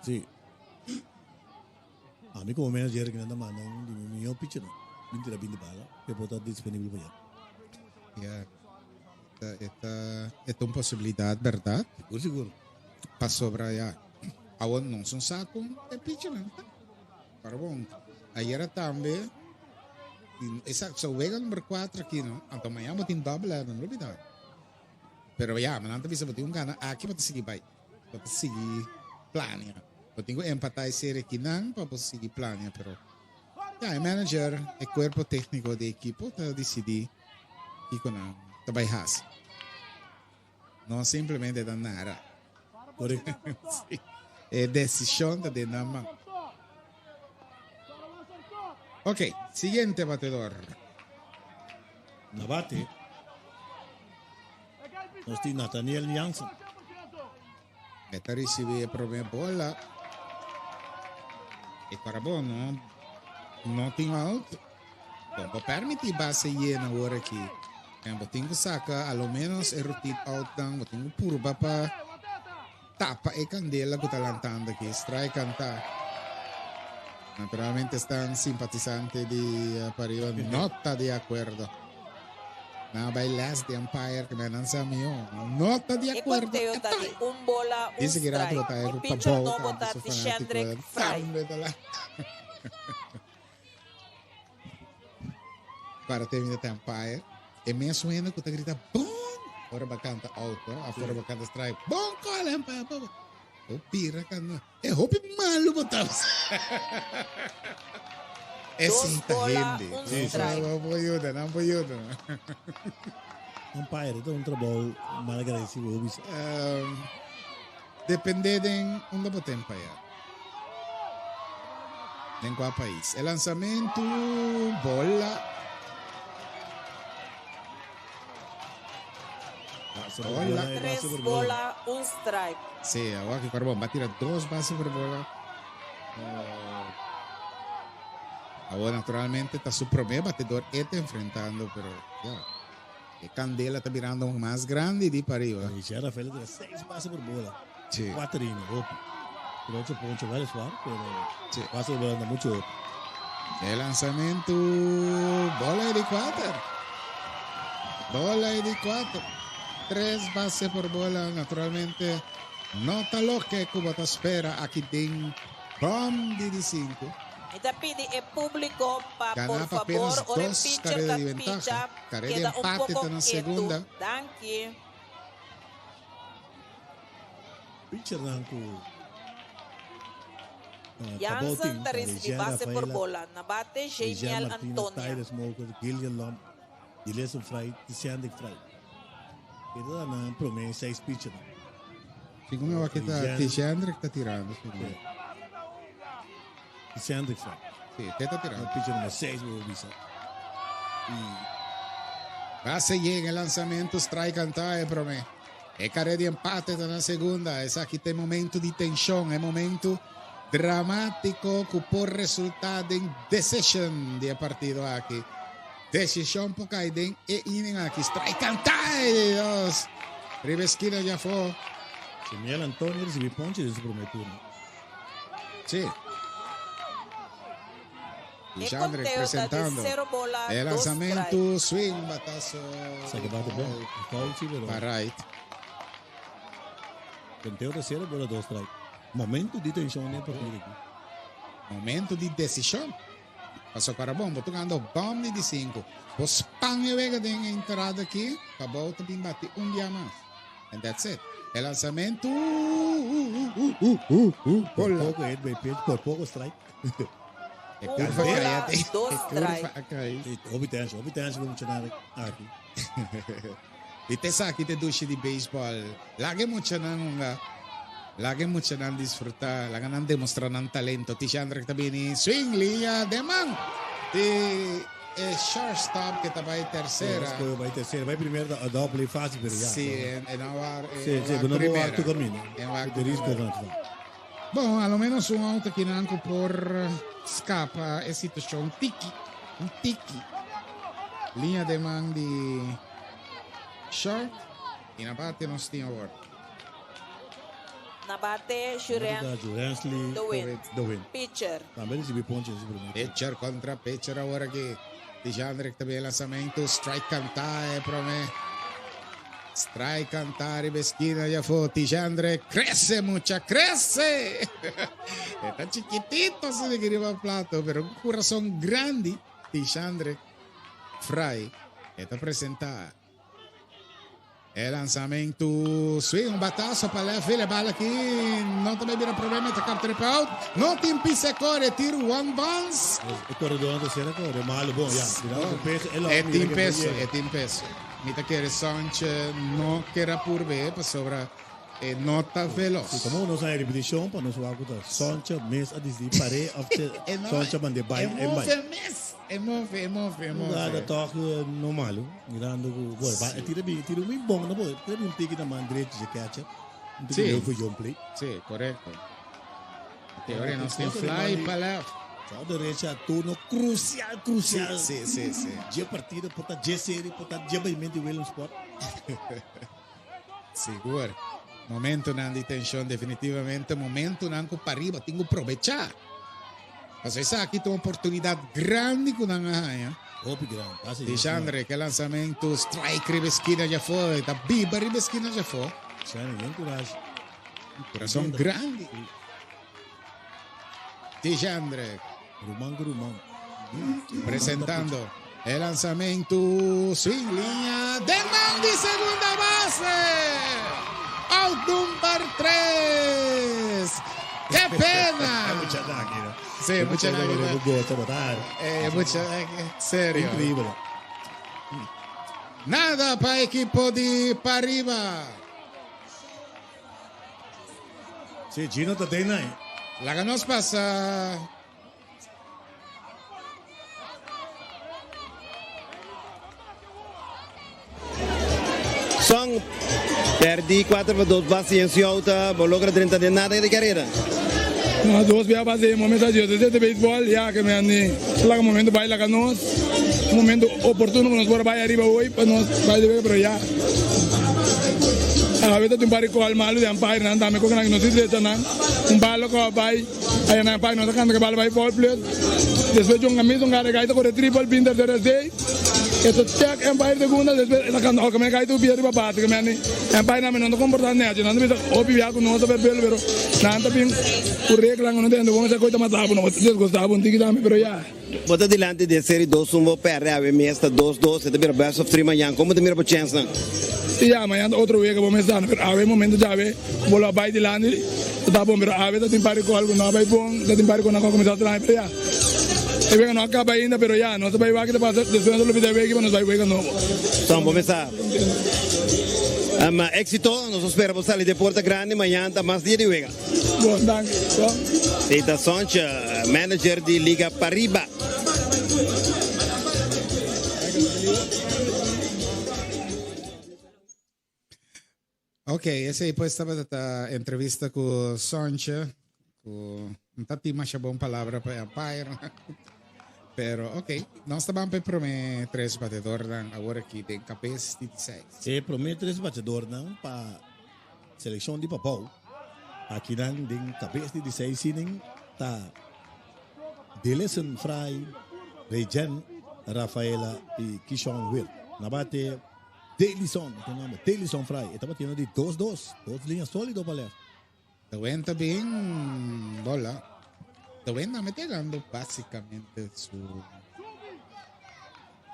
Sí. Ami como manager que nanda manda un di mi mihor pitcher no. Bin tira bin di bala, e por ta disponibel pa ya. Ja. E ta, e ta un posibilidad, berdad? Sigur, sigur. Pasobra ya. Awor nos no sa con e pitchernan ta. Pero bon, ayera tambe, exacto, so wega number 4 aki, no? Anto mañana bo tin double header, no olbida. Pero ya, nan ta bisa bo tin un gana aki, bo ta sigui bai. Bo ta sigui plania. Bo tin ku empatá e serie kinan pa bo sigui plania, pero ya, e manager, e kuerpo tékniko di ekipo ta disidí kiko nan ta bai hasi. No simplemente ta nara. Korekto. Sí. E desishon ta den nan man. Ok, siguiente batedor. Na bate nos tin Nathaniel Jansen. E ta ricibi e prome bola. E Corabon no, no tin out. Bon, bo permiti base yena awor aki. En bo tin ku saca a lo menos e routine out dan. Bo tin ku purba pa tapa e candela ku ta lantando aki. Strike canta. Naturalmente estan simpatizante di eh, Pariba no ta di acuerdo. Nan a bai les di umpire que nan sa mihó. No ta di E acuerdo. conteo ta di un bola, un Dice que rato strike. ta E ku pitcher Pabou nobo tambe ta su di fanático. Shendrick Fry. Tambe ta la. Para termina ta umpire. E mes hende ku ta grita bon. Ora ba canta out, no? Of ora ba canta strike. Bon call, umpire. Bon. O pira canta. E hopi malu bo ta. Dos Esei ta bola, hende. un Sí, strike. No por yuda, no por yuda. Umpire, ta un trabou mal agradecido, hopi sa. Um, depende den unda bo ta empaya. Den kua pais. E lanzamento, bola. Bola. Tres bola, un strike. Sí, awor aki Corbon va tira dos base por bola. Awor naturalmente ta su prome batedor e ta enfrentando, pero ya. E candela ta birando mas grandi di pa ariba. Y ya Rafael tira seis base por bola. Sí. Cuatro inning, hopi. Pero ocho poncho vale suar, pero Sí. base por bola anda mucho hopi. E lanzamento, bola di cuater. Bola di cuater. Tres base por bola, naturalmente. No ta loke ku bo ta spera aki den bom di di sinku. Mi ta pidi e públiko pa Gana por pa apenas favor ora e dos pitcher carrera ta di ventaha. picha Carrera di keda un empate poko ta na ketu. segunda. Danki. Pitchernan ku. Jansen ta ricibi base por bola. Na bate Jamiel Antonia. Tyler Smoker, Gillian Lomp, Gilesen Fry, Tiziandik Fry. E ta nan prome seis pitcher. Segun mi wak ta Tiziandrik ta tirando. Tiziandrik Fry. Si, te ta tirando. Pitcher nummer 6 bo bisa. Base yega e lanzamento, strike anta e prome. E carrera di empate ta na segunda. Esaki ta e momento di tension, e momento dramatico cu por resulta den decision di e partido aki. Decision por cay den e inning aki. Strike canta e di dos. Riba esquina di afo. Samuel Antonio recibi ponche den su primer turno. Sí. E Lisandre conteo ta di presentando cero bola, e dos lanzamento, strike. swing, batazo. Sa que bate bon. Foul sí, pero Pa right. Conteo ta cero bola dos strike. Momento di tension den partido aki. Momento di decision. Paso para bon, bo tocando bom di 5. Bo span e wega den e entrada aki, pa bo ta bin bati un dia mas. And that's it. E lanzamento. Por Bola. poco hit by pitch, por poco strike. E Un curva bola, cai, dos e curva strike. a cai. Hopi tension, hopi tension pa muchanan aki. I te sa aki te dushi di baseball. Laga e muchanan hunga. Laga e muchanan disfruta. Laga nan demostra nan talento. Tishandra ta bini swing liña den man di e shortstop ke ta bai tercera. Sí, bai tercera. Bai primera ta a play fácil pero ya. Sí, e no war e Sí, sí, war pero no primera. war tu camino. E war De risco primera. van het Bon, a lo menos un auto kinan ku por scapa e situacion tiki. Un tiki. Liña de man di short. I na bate nos tin awor. Na bate Juren Jurensley De Wind. De Wind. Pitcher. Tambe recibi ponche den su primer. Pitcher contra pitcher awor aki. Dijandrek tambe lanzamento. Strike canta e prome. Strike canta riba esquina ya fo. Tijandre crece mucha, crece. Está chiquitito así de que riba plato, pero un corazón grande. Tijandre Fry está presentada. E lanzamento, swing, un batazo pa left field, bala aki, no ta bira problema, ta captura pa out. No tin pisa core, tiro one bounce. E corredor na tercera core, malo, bon, ya. Mirando cu peso, el E mira tin que peso, llega. e tin peso. Mi ta kere Sonche no kier a purbe, pasobra e no ta veloz. Si, como nos hay repetición, pa nos wak ta Sonche mes a dicidi pare of te E no- Sonche mande bai e en bai. move mes, e move, e move, e move. Nada toch no malo, mirando cu bueno, ba, tira bi, tira un bom, no bo, tira un tiki na man derecho de catcher. Un tiki Sí. leu voor John Play. Sí, correcto. Teoria nos tin fly pa left. Só derecha, turno crucial, crucial. Sí, sí, sí. Dje partido, por ta dje serie, por ta dje movimento di Williamsport. Sigur. Momentonan di tension definitivamente momentonan cu pariba tin cu probecha. Pasobra esaki ta un oportunidad grandi cu nan a haña. Hopi grandi. Pasa Di Chandre ke lanzamento strike riba esquina djafó e ta biba riba esquina djafó. Chandre yen courage. Corazon grandi. Di Chandre. Ruman cu ruman. Presentando e lanzamento sin liña den man di segunda base. Out number 3. ¡Qué pena! Mucha danki, no? Sí, mucha danki. Gusto, botar. Mucha, serio. Increíble. Nada pa equipo di Pariba. Sí, Gino ta den ahí. Laga nos pasa. Song perdi 4 pa 2 base en Ciauta, bo logra 30 de nada de carrera. No, dos bia base, momento a Dios, desde baseball, ya que me han laga momento bai laga nos, momento oportuno que nos por bai arriba hoy, pa nos bai de pero ya. A veces un par call malo de umpire nan tambe con nan no si derecha nan, un balo ko bai, ay nan umpire no ta canta que balo bai foul play. Despues djunga mis un gara gaita kore triple bin tercera sei. E ta check umpire segunda despues e ta canta oke men gaita ku bia riba base ke men umpire nan no ta comporta nechi nan ta bisa hopi bia ku nos ta berbel pero nan ta bin ku regla ku no ta hende bon esaki ta mata bo no ta desgusta bo un tiki tambe pero ya. Bo ta dilanti di e seri dos un bo perde awe mes ta dos dos e ta bira best of three mañan como ta mira bo chensnan? Si ya mañan ta otro wega bo mes dana pero awe momento djawe bo lo a bay dilanti. Ta bon, pero awe ta tin par di gol ku no a bai bon, ta tin par di gol nan ku a kuminsá traha, pero ya, e wega no a kaba ainda, pero ya, nos ta bai wak ki ta pasa, despues nos ta lubida e wega pa nos bai wega nobo. Son, bo mester éxito, nos ta spera bo sali den porta grandi mañan ta mas dia di wega. Bon, danki. Bon. Esei ta Sonche, manager di Liga Pariba. Ok, esei pues tabata ta entrevista ku Sonche, ku no ta tin masha bon palabra pa e umpire. Pero ok, nos ta ban pa e prome tres batedornan awor aki den kabes di seis. E prome tres batedornan pa selekshon di Pabou akinan den kabes di seis inning ta Delison Fry, Rayjen Rafaela i Kishon Wirt. Na bate Delison, e ta nomber, Delison Fry. E tabata yendo di dos dos, dos liña sólido pa left. Dewayne ta bin bola. Dewayne tambe ta llegando básicamente su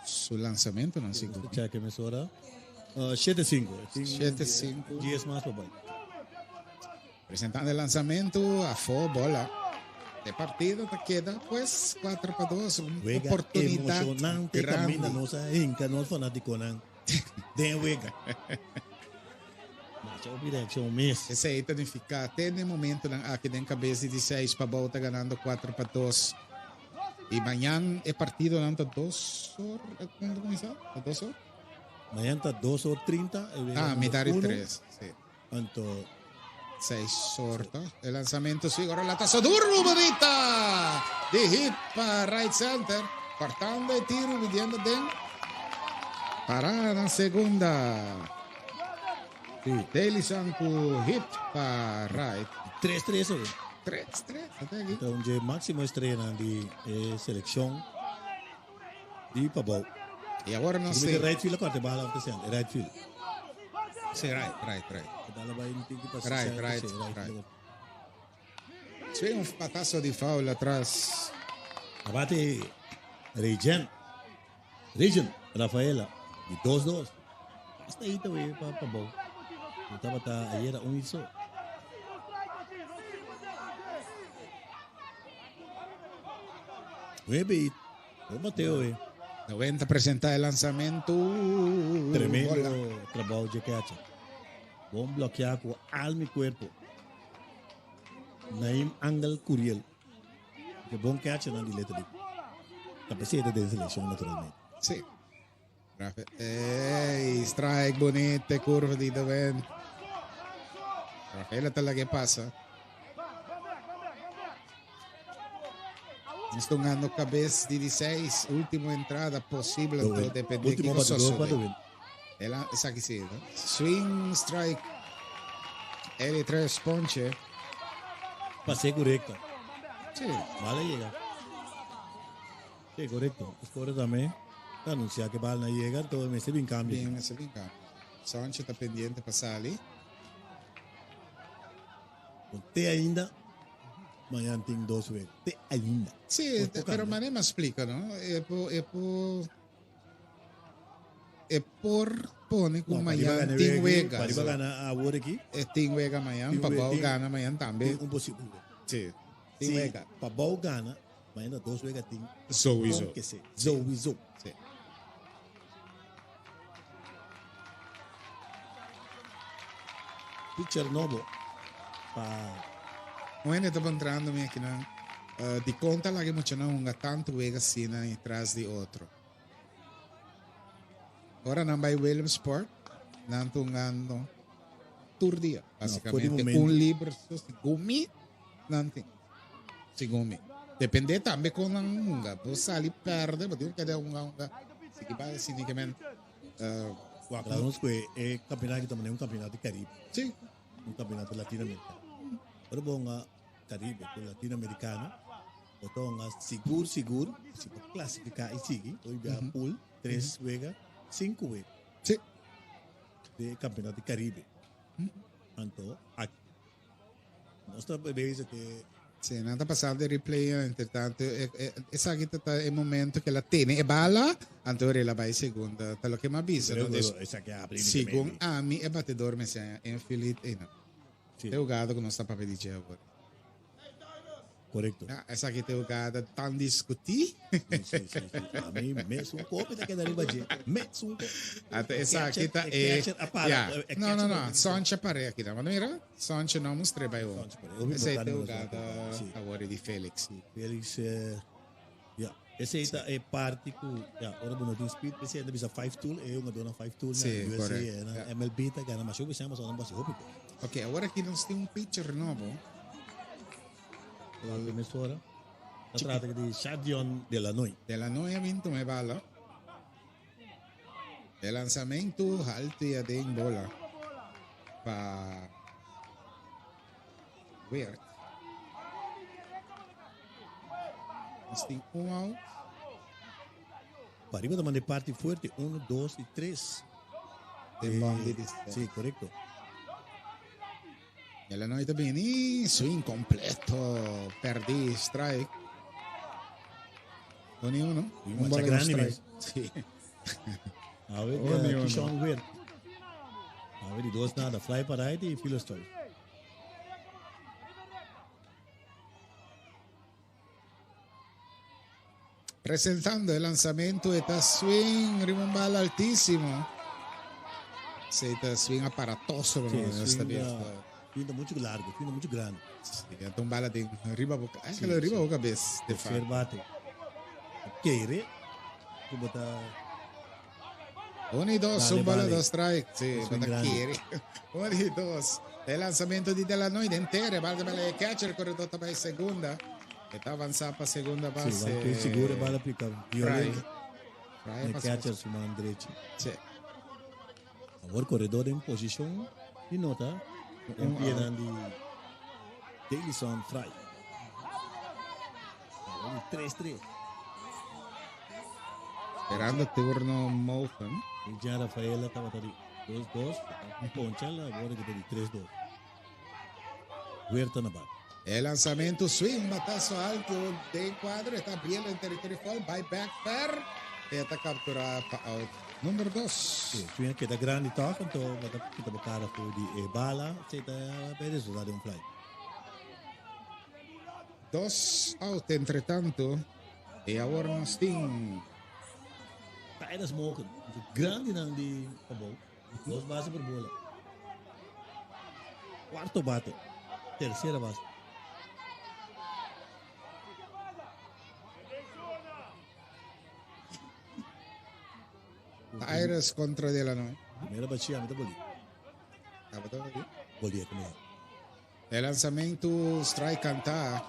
su lanzamentonan sigur. Check e mesora. 7-5. 7-5. 10 mas pa bai. Presentando e lanzamento afó bola. E partido ta keda pues 4 pa 2. Un Wega oportunidad emocionante grandi. caminda nos a hinca nos fanaticonan den wega. Masha hopi reaccion mes. Esey ta nifica te den momentonan aki den cabes di 16 Pabou ta ganando 4 pa 2. Y mañan e partidonan ta 2 or, cuando ta cuminsa? Ta 2 or? Mañan ta 2 or 30. E wega Ah, number mitar y uno. 3, si. Anto. Seis sorta. E lanzamento sigue. Ora latazo duro, bonita. Di hit pa right center. Cortando e tiro, midiendo den. Parada na segunda. Sí. Delison ku hit pa right. 3-3 hoor. 3-3. Ata aki. Esta un dje máximo estrella di eh, selección di Pabou. Y ahora no sé. sé. Right field a corte bala of center, right field. Sí, right, right, right. E bala bai un tiki pa Right, right, sí, right. right. Sí, un patazo di foul atras. Abate Regen. Regen, Rafaela, di 2-2. Hasta ahí te voy pa pa bou. Tabata ayer un hizo. Nueve y Bon bateo eh. 90 presenta el lanzamento. Tremendo Bola. trabou dje catcher. Bon bloquea cu al mi cuerpo. Naim Angel Curiel. De bon catcher nan di Little League. Ta presente den seleccion naturalmente. Sí. Rafa, ey, strike bonita, curva di de wind. Rafaela ta la que pasa. Nos tongando cabez di 16, último entrada posible, Doe. todo depende Último kiko batedor pa sosode. Doe. Ela, esaki sí, no? Swing, strike. L3 ponche. Pase correcto. Sí. Bala llega. Sí, correcto. Score también. Anuncia que bala llega, todo mester bin cambio. Bien, mester bin cambio. Sancho ta pendiente pa sali. Te ainda, mañan tin dos wega. Te ainda. Sí, pero mané mas splika, no? E por, e por, e por pone ku No, Pariba mañan gana tin wega, wega. Pariba So, gana awor aki. E tin wega mañan, Tin Pabou wega, tin- gana mañan tambe. Tin un posibel wega. Sí, tin Sí, wega. Pabou gana, mañan ta dos wega tin. Sowieso. Con que se. Sowieso. Sí. Pitcher nobo pa. Un hende ta puntrando mi akinan, dikon ta laga e muchanan hunga tantu wega asina i tras di otro? Ora nan bai Williamsport, nan ta hungando tur dia, basikamente. Un liber so, segun mi, nan tin. Segun mi. Depende tambe kon nan hunga. Bo sali perde, bo tin ku keda hunga hunga. Sigui bai asina ke men. Wak, laga nos ku e kampionato aki ta manera un kampionato di Karibe. Sí. Un kampionato latinoamerikano. Ora bo hunga Karibe ku latinoamerikano, bo ta hunga sigur sigur si bo klasifiká i sigui, bo bia pool, tres wega, sinku wega. Sí. De kampionato di Karibe. Anto aki nos ta bezig ku. Sí, nan ta pasa de replay, entretanto, esaki ta ta e momento que la tene e bala, anto el a bai segunda, ta loke m'a bisa, no? Dus, Esaki a abri segun mente. ami e batedor mester a infield einan. E hugada ku nos ta papia di dje awor. Korekto. Ja, esaki ta e hugada tan diskutí. Sí, sí, sí, sí. A mi mesun kopi ta keda riba dje. Mesun kopi. Ata esaki ta e e... catcher a para. Ja. E No, no, catcher no. a- Sonche pare aki dan. Mira, Sonche no mustr'é bai hoor. Sonche pare. Hopi Esei ta e importante nos hugada Sí. awor di Felix. Sí, Felix, eh, ja. Esei ta e parti ku, ja, ora bo no tin speed, p'esei nan bisa five tool, e hungadónan five tool na Sí, USA, correct. e na Ja. MLB ta gana masha hopi sèn pasobra nan basi hopi kos. Ok, awor aki nos tin un pitcher nobo. Wak mesora. Ta trata di Shadion Delanoy. Delanoy a bin tuma e bala. E lanzamentu haltu i aden bola pa Weert. Nos tin un out. Pariba ta manda e parti fuerte, uno, dos i tres. Den bom di Sí, korekto. Delanoy ta bini, swing kompleto, pèrdí, strike. Un i uno. Un bola grandi mes. Sí. Awe Un i uno. Kishon Weert. Awe di dos nada, fly pa right i fielder's choice. Presentando e lanzamento e ta swing riba un bala altísimo. Sí, ta swing aparatoso, Sí, no, esta swing vez. da, swing da mucho largo, swing da mucho grande. Sí, ta un bala de riba boca. Ay, Sí, riba sí. boca bes, de Tercer fa. bate. Kere, como ta Un y dos, Dale, un bola, vale. dos strike. Sí, Swing bata grande. kere. Un y dos. El lanzamiento di Delanoy de entere, valga el catcher, corredor ta bij segunda. Está avanzado para segunda base. Sí, va seguro bala pica violento. Fry El pasa- catcher su man derecho. Sí. Awor corredor en posicion di nota. Un En pie out. dan di Davison Fry. Awor di 3-3. Esperando turno Mogen. Y ya Rafaela tabata di 2-2. Poncha la awor que di 3-2. Huerta na bate. El lanzamiento swing, batazo alto de cuadro, está bien en territorio foul, by back fair. Está capturada para out número 2. Sí, swing keda grandi toch, anto bata kita bokara fu di e bala, se ta bij resultado di un fly. Dos out entre tanto. Y ahora nos tin Tijdens mogen. Grandi nan di Pabou. Dos base por bola. Cuarto bate. Tercera base. Aires contra Delanoy. Primera batia, mita boli. Boli tambe. El lanzamento strike canta.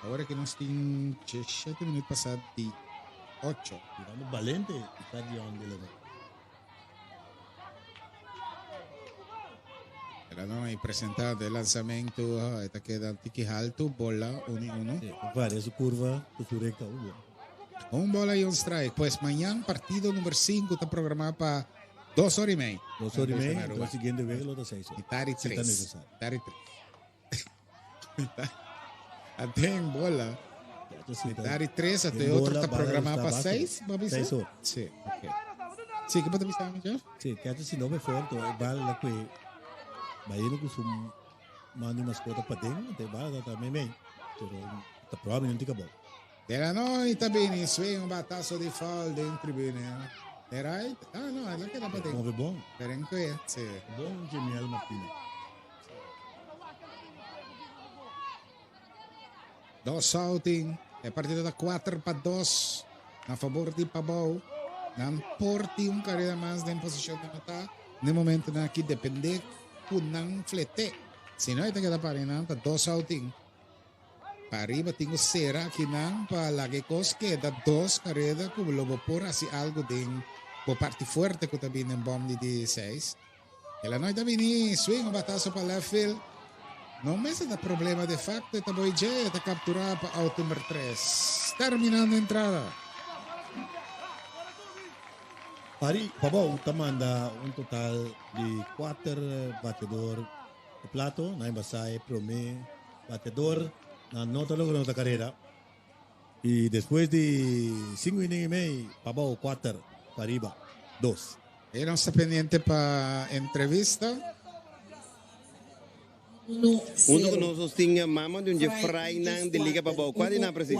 Awor cu nos tin 7 minuut pasa di 8. Tirando balente Italian Delanoy. Delanoy presentando el lanzamento. Esta keda tiki halto, bola 1-1. Sí, varia su curva, su recta. Un bola y un strike. Pues mañana partido número 5 ta programa pa 2 ora y media. 2 ora y media, entonces siguiente vez lo 6 horas. Y tari Si ta 3. necesario. Tari 3. Até en bola. Sí, ta- Tari 3, até En otro bola, está bala programado está para base. 6, ¿va 6 horas. Sí, ok. Sí, ¿qué puede pensar, Jeff? Sí, que si no me fuerte, bala la que va con su mano y mascota pa dentro, te bala también me, pero ta probablemente acabó. Delanoy también swing un batazo di foul den tribune. Era right? Ah, no, è la che la patin. Move bon. Per in qui, sì. Bon Gemiel Martinez. Dos outing. E partida da 4 pa 2 na favor di Pabou. Nan por tin un careda mas den posicion di anota. Na momento nan aki depende cu nan flete. Si no, ta keda para nan ta dos outing. Pariba tin cu cera aki nan pa laga e cos keda dos careda cu lo bo por haci algo den bo parti fuerte cu ta bini den bom di di seis. El a noita bini swing un batazo pa left field. No mester ta problema de facto e ta boy dje e ta captura pa out number tres. Terminando entrada. Pari Pabou ta manda un total di kuater batedor e plato. Nan basa e prome batedor. Nan no ta logra nota carera. Y despues di sinku inning y mei, Pabou kuater, Pariba dos. E nos ta pendiente pa entrevista. Hunto ku nos nos tin mama di un dje frainan di Liga Pabou. Kua di nan presis?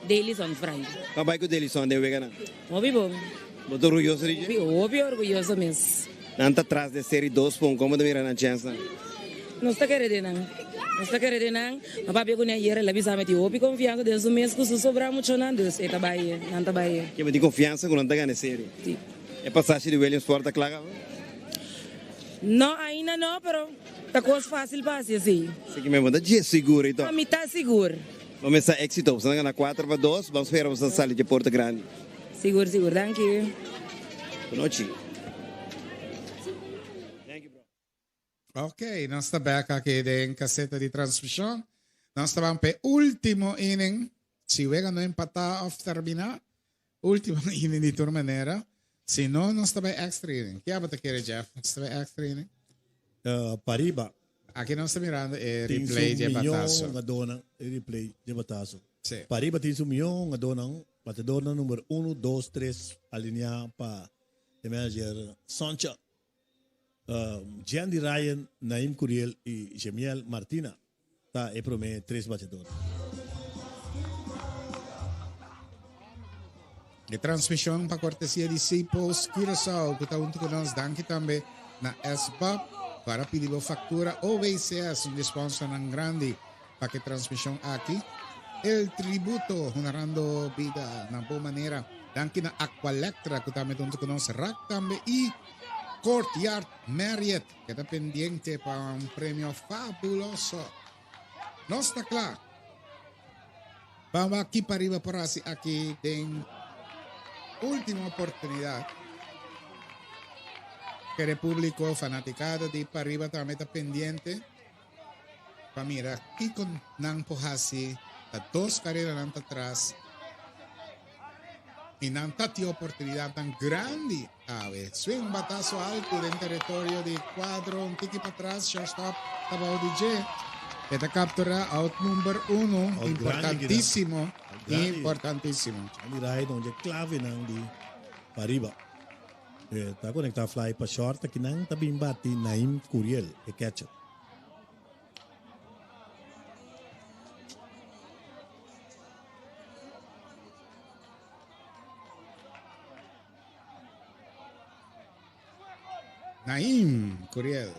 Delison Frai. Kua bai ku Delison den weganan? Hopi bon. Bo ta orguyoso di dje? Hopi orguyoso mes. Nan ta tras den seri dos pon. Komo ta mira nan chènsnan? Nos ta kere den nan. Nos ta kere den nan. Ma papia ku ne ayer el a bisa mi tin hopi konfiansa den su mes ku su sobra muchonan dus e ta bai nan ta bai. Ke bo tin konfiansa ku nan ta gana e seri? Si. E pasashi di Williamsport ta kla kaba? No, ainda no, pero ta kos fásil pa hasi esei. Si ki mi bo ta dje sigur i to. Mi ta sigur. Bo mester éxito. Bo ta gana kuater pa dos. Ban spera bo ta sali dje porta grandi. Sigur, sigur. Danki. Bonochi. Ok, nos ta bek aki den caseta di transmision. Nos ta ban p'e ultimo inning. Si wega no empatá of terminá, ultimo inning di tur manera. Si no, nos ta bai extra inning. Ke abo ta kere, Jeff? Nos ta bai extra inning? Pariba. Aki nos ta mirando e Tin su replay dje miyon bataso. hungadónan, e replay dje bataso. Sí. Pariba tin su miyon hungadónan, batedornan number uno, dos, tres alineá pa e manager Sancha. Jandy Ryan, Naim Curiel y Jemiel Martina ta e prome tres bateadornan. E transmision pa cortesia di Seapost Curaçao cu ta hunto cu nos. Danki tambe na SBAP para pidi bo factura OWCS, un di sponsornan grandi pa ke transmision aki. El Tributo, honorando bida na bo manera. Danki na Aqualectra cu tambe ta hunto cu nos. Rack tambe y Courtyard Marriott que ta pendiente pa un premio fabuloso. Nos ta cla. Ban wak ki pariba por haci aki den ultimo oportunidad. Kere publico fanaticado di pariba tambe ta pendiente pa mira kico nan por haci. Ta dos careranan ta tras y nan ta tin oportunidadnan grandi awe. Swing un batazo alto den territorio di cuadro, un tiki patras, shortstop ta bao di dje. E ta captura out number uno, Out grandi importantísimo, Out grandi. importantísimo. Andy Rai ta un dje clavenan di pariba. E ta conecta fly pa short, akinan ta bin bati Naim Curiel, e catcher. Naim Curiel.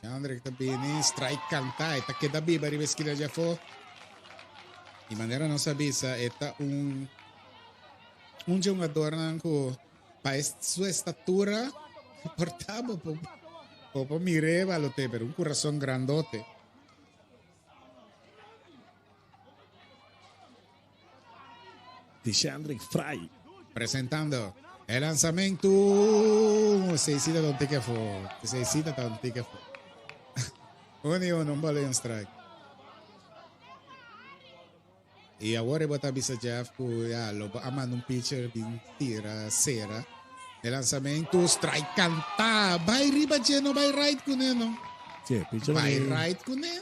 Chandrick ta bini, strike canta, e ta keda biba riba esquina di afó. Di manera nos a bisa, e ta un un jugadornan ku pa su estatura por ta bo por bo por mir'é balote, pero un corazón grandote. Tishandrick Fry. Presentando e lanzamento. Seisita ta un tiki afó. Seisita ta un tiki afó. Un y uno, un bola y un strike. Y awor e bo ta bisa Jeff ku ya lo bo a manda un pitcher bin tira sera. E lanzamento, strike canta. Bai riba dje, no bai right kuné no. Sí, pitcher Bai mane- right kuné.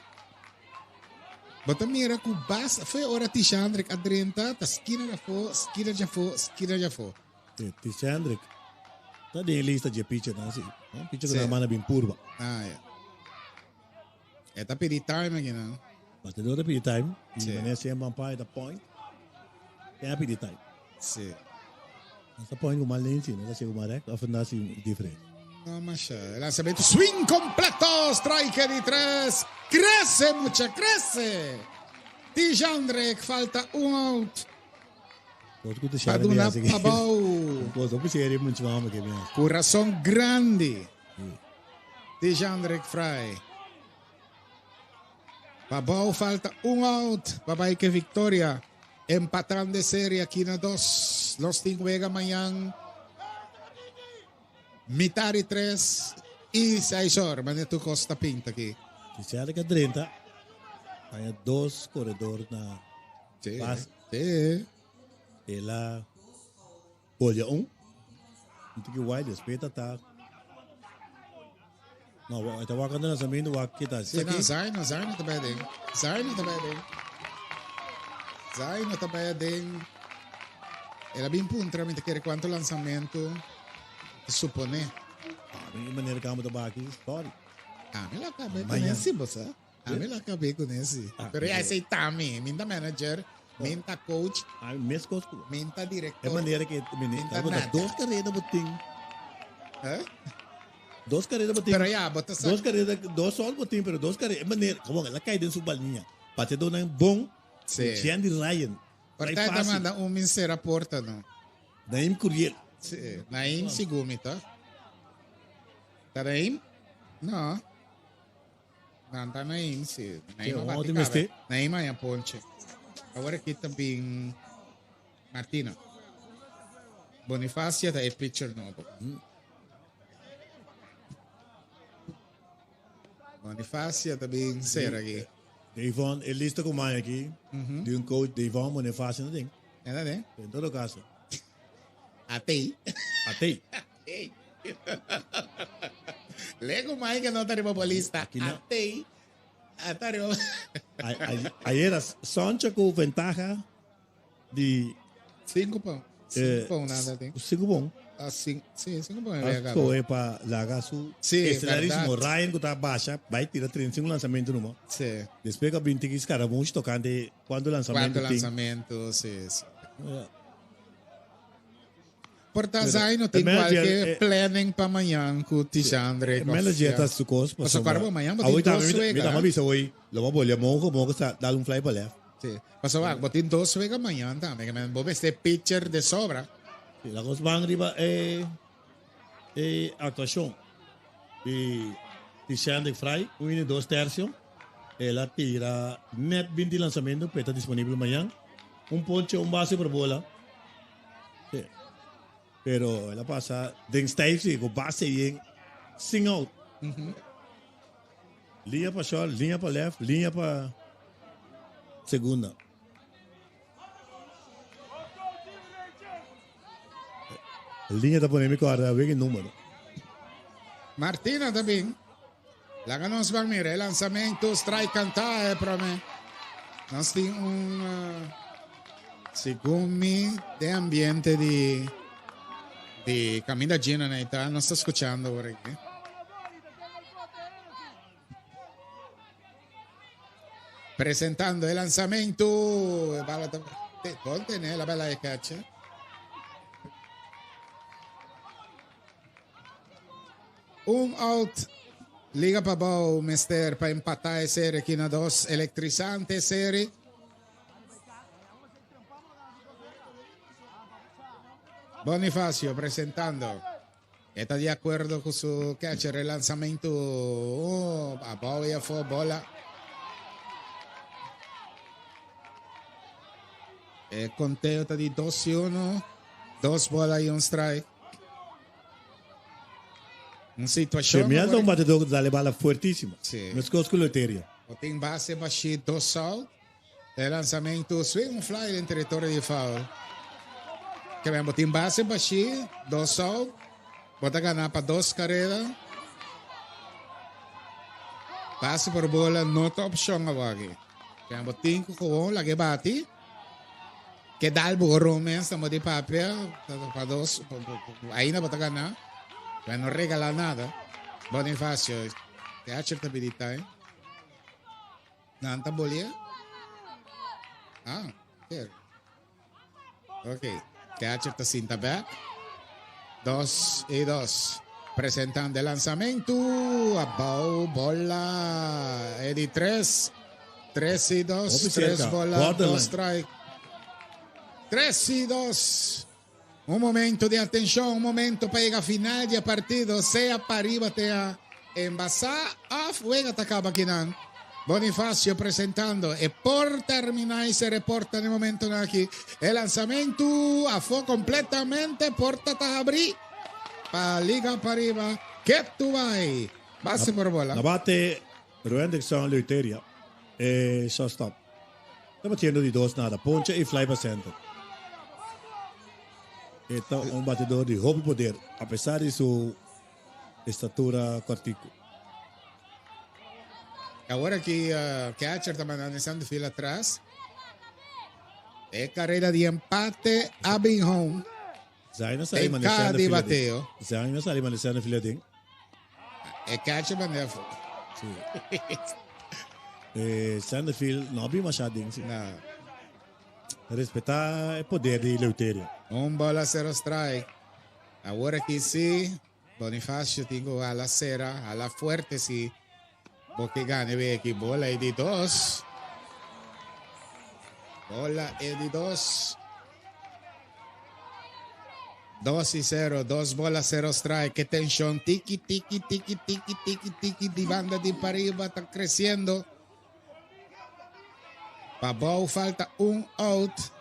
Bo ta mira ku bas foe ora Tishandrick a drenta ta skina djafó, skina djafó, skina djafó. Sí, Tishandrick ta den e lista dje pitchernan sí. Un pitcher ku Sí. nan manda bin purba. Ah, ya. E ta pidi time aki nan. Batedor ta pidi time. I Sí. wanneer semper umpire ta point, ken a pidi time. Sí. Nos ta point ku mas lenchi, nos ta hasi ku mas rèk òf nos ta hasi diferente? No masha. E lanzamiento swing completo. Strike di tres. Crece mucha, crece. Tijandrek falta un out. Pa duna pabou. Corazon grandi. Tijandrek Fry. Pabou falta un out. Pa bai ke victoria. Empatando e serie aki na dos. Nos tin wega mañan. Mitar di tres y seis or. Mane tur cos ta pinta aki. Richard ka drenta. Haña dos corredor na base. Sí. El a bolha un. Un tiki wide despues ta ta. No, ta wak anda lanzamiento wak kita. Sí, no, Zaino, Zaino ta bay den. Zaino ta bay den. Zaino ta bay den. El a bin puntra mi ta kere cuanto lanzamiento ta supone. Ami manera kamo ta baki, sorry. Ami la kabe ku nesi bo sa. Ami la kabe ku nesi. Pero ya esei ta mi. Mi ta manager, mi ta coach. Ami mes kos ku bo. Mi ta director. E manera ke mi ta nada. Dos kareda bo tin. Eh? Dos kareda bo tin. Pero ya, bo ta sa. Dos kareda, dos sol bo tin, pero dos kareda. E manera, komo el a kai den su baliña. Bateadornan bon. Sí. Jeandy Ryan. Partij ta manda un min sera porta no. Naim Curiel. Sí, Naim sigur mi ta. Ta Naim? No. Nan ta Naim, sí. Naim a bati kabe. Naim a ponche. Awor aki ta bin Martina. Bonifacia ta e pitcher nobo. Bonifacia ta bin sera aki. Devon, e lista ku mai aki, di un coach, Devon Bonifacio no tin. E no tin? En todo caso. Atei. Atei. Atei. Lego mai que no ta riba bo lista. Atei. Ata riba. Ayera Sancho ku ventaha di Cinco pa. Cinco pa un nada tin. Cinco pa un. Ah, cinco, sí, cinco pa un había A scoge pa laga su Sí, estelarismo verdad. Ryan ku ta basha bai tira 35 lansamento numa. Sí. Despues ku a binti ki Scaramucci tocante cuanto lansamento Cuanto tin. lansamento, sí, sí. Ja. Por ta Pero Zay no e tin manager, cualke e- planning pa mañan cu Tishandre. E manager ta su cos Pasobra pasobra mañan bo Awoy tin tambe dos mi ta wega. mi bisa awoy lo bo bolia mongo mongo sa dal un fly pa left. Sí. Pasobra bo tin dos wega mañan tambe ke men bo mester pitcher de sobra. Sí, la cos ban riba e e actuacion di Tishandre Frye, un inning dos tercio. El a tira net 20 lanzamento, pero ta disponibel mañan. Un ponche, un base por bola. Sí. Pero el a pasa den stijf sí, cu base yen sin out. Liña pa short, liña pa left, liña pa segunda. Liña ta pone mi corda wegen número. Martina ta bin. Laga nos ban mira e lanzamento, strike canta e prome. Nos tin un uh, segun mi de ambiente di di Caminda Gina na ita, nos ta escuchando por aquí. Presentando el lanzamento. Bala ta, te, ponte la bala de catch. Un out. Liga Pabou mester pa empatá e serie aki na dos. Elektrisante serie. Bonifacio presentando. E ta di akuerdo ku su catcher. E lanzamento oh, abou i afó bola. E konteo ta di 2 i 1. Dos bola i un strike. Un situacion. Miel ta un batedor ku ta dal e bala fuertísimo. Sí. Meskos ku Loteria. Bo tin base bashí dos out. E lanzamento swing un fly den territorio di foul. Ke men bo tin base bashí dos out. Bo ta gana pa dos kareda. Base por bola no ta opshon awor aki. Ke men bo tin ku gewoon laga e bati. Ke dal bo ron mes ta di papia pa dos ainda bo ta gana. Pero no regala nada. Bonifacio, catcher ta pidi time. Nan ta bolia? Ah, here. Ok, catcher ta sinta back. 2 i 2. Presentando el lanzamento. Abou bola. E di tres. 3 i 2. Hopi Tres cerca. bola, Borderline. dos strike. 3 i 2. Un momento di atenshon, un momento pa yega final di partido, sea pariba sea embasá, òf wega ta kaba akinan. Bonifacio presentando e por terminá i se reporta na e momento aki. E lanzamento afó kompletamente, porta ta habrí pa Liga Pariba. Ketu bai. Base por bola. Na bate Ruendrickson Leuteria. E shortstop. Ta batiendo di 2-0. Ponche i fly pa center. E ta un batedor di hopi poder, apesar di su estatura kòrtiku. Awor aki catcher ta mandando e center field atras. E kareda di empate a bin home. Zaina sali Tem manera cada center field. bateo. Zaina sali manera center field. E catcher manda afó. Si. E centerfield no a bin masha den si. No. Respetá e poder di Eleuterio. Un bola sero strike. Awor aki si Bonifacio tin ku hala sera, hala fuerte si bo ke gana e wega aki. Bola e di dos. Bola e di dos. Dos i sero, dos bola sero strike. Ke tenshon tiki tiki tiki tiki tiki tiki di banda di pariba ta kresiendo. Pabou falta un out.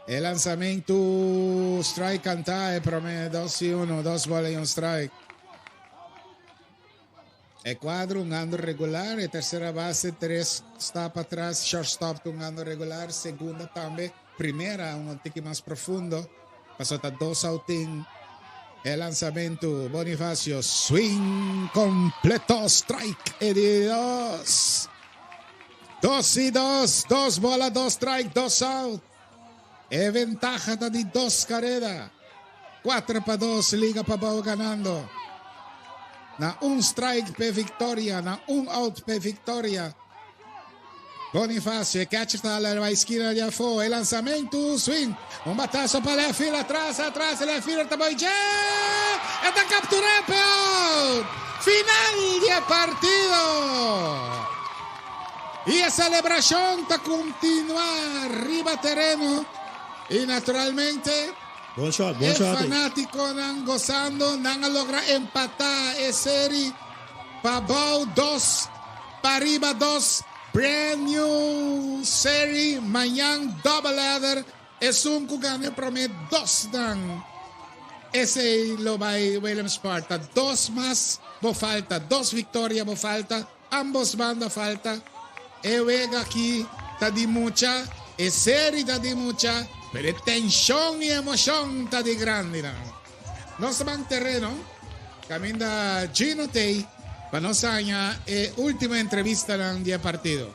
E lanzamentu strike canta e prome 2 y 1, dos bola y un strike. E cuadro un ando regular, e tercera base tres stap atras, shortstop un ando regular, segunda tambe, primera un tiki mas profundo. Paso ta dos outing. E lanzamentu Bonifacio swing completo strike e di dos. Dos y dos, dos bola, dos strike, dos out. E ventaha ta di dos careda. 4 pa 2, Liga Pabou ganando. Na un strike pe victoria, na un out pe victoria. Bonifacio, e catcher ta hala e esquina di afó. E lanzamento, swing. Un batazo pa left field, atras, atras, left fielder ta bai dje. E ta captura pe out. Final di e partido. Y e celebracion ta continua riba tereno. Y naturalmente, Bon shot, bon e shot. fanaticonan gozando. Nan a logra empata e serie. Pabou dos, pariba dos. Brand new serie. Mañan double header. Esun ku gana e prome dos nan. Esei lo bai Willemspark. Ta dos mas bo falta. Dos victoria bo falta. Ambos banda falta. E wega aki ta di mucha. E serie ta di mucha. Pero e tension y emocion ta di grandi nan. Nos ta ban tereno. Caminda Gino t'ey pa nos haña e ultimo entrevistanan di e partido.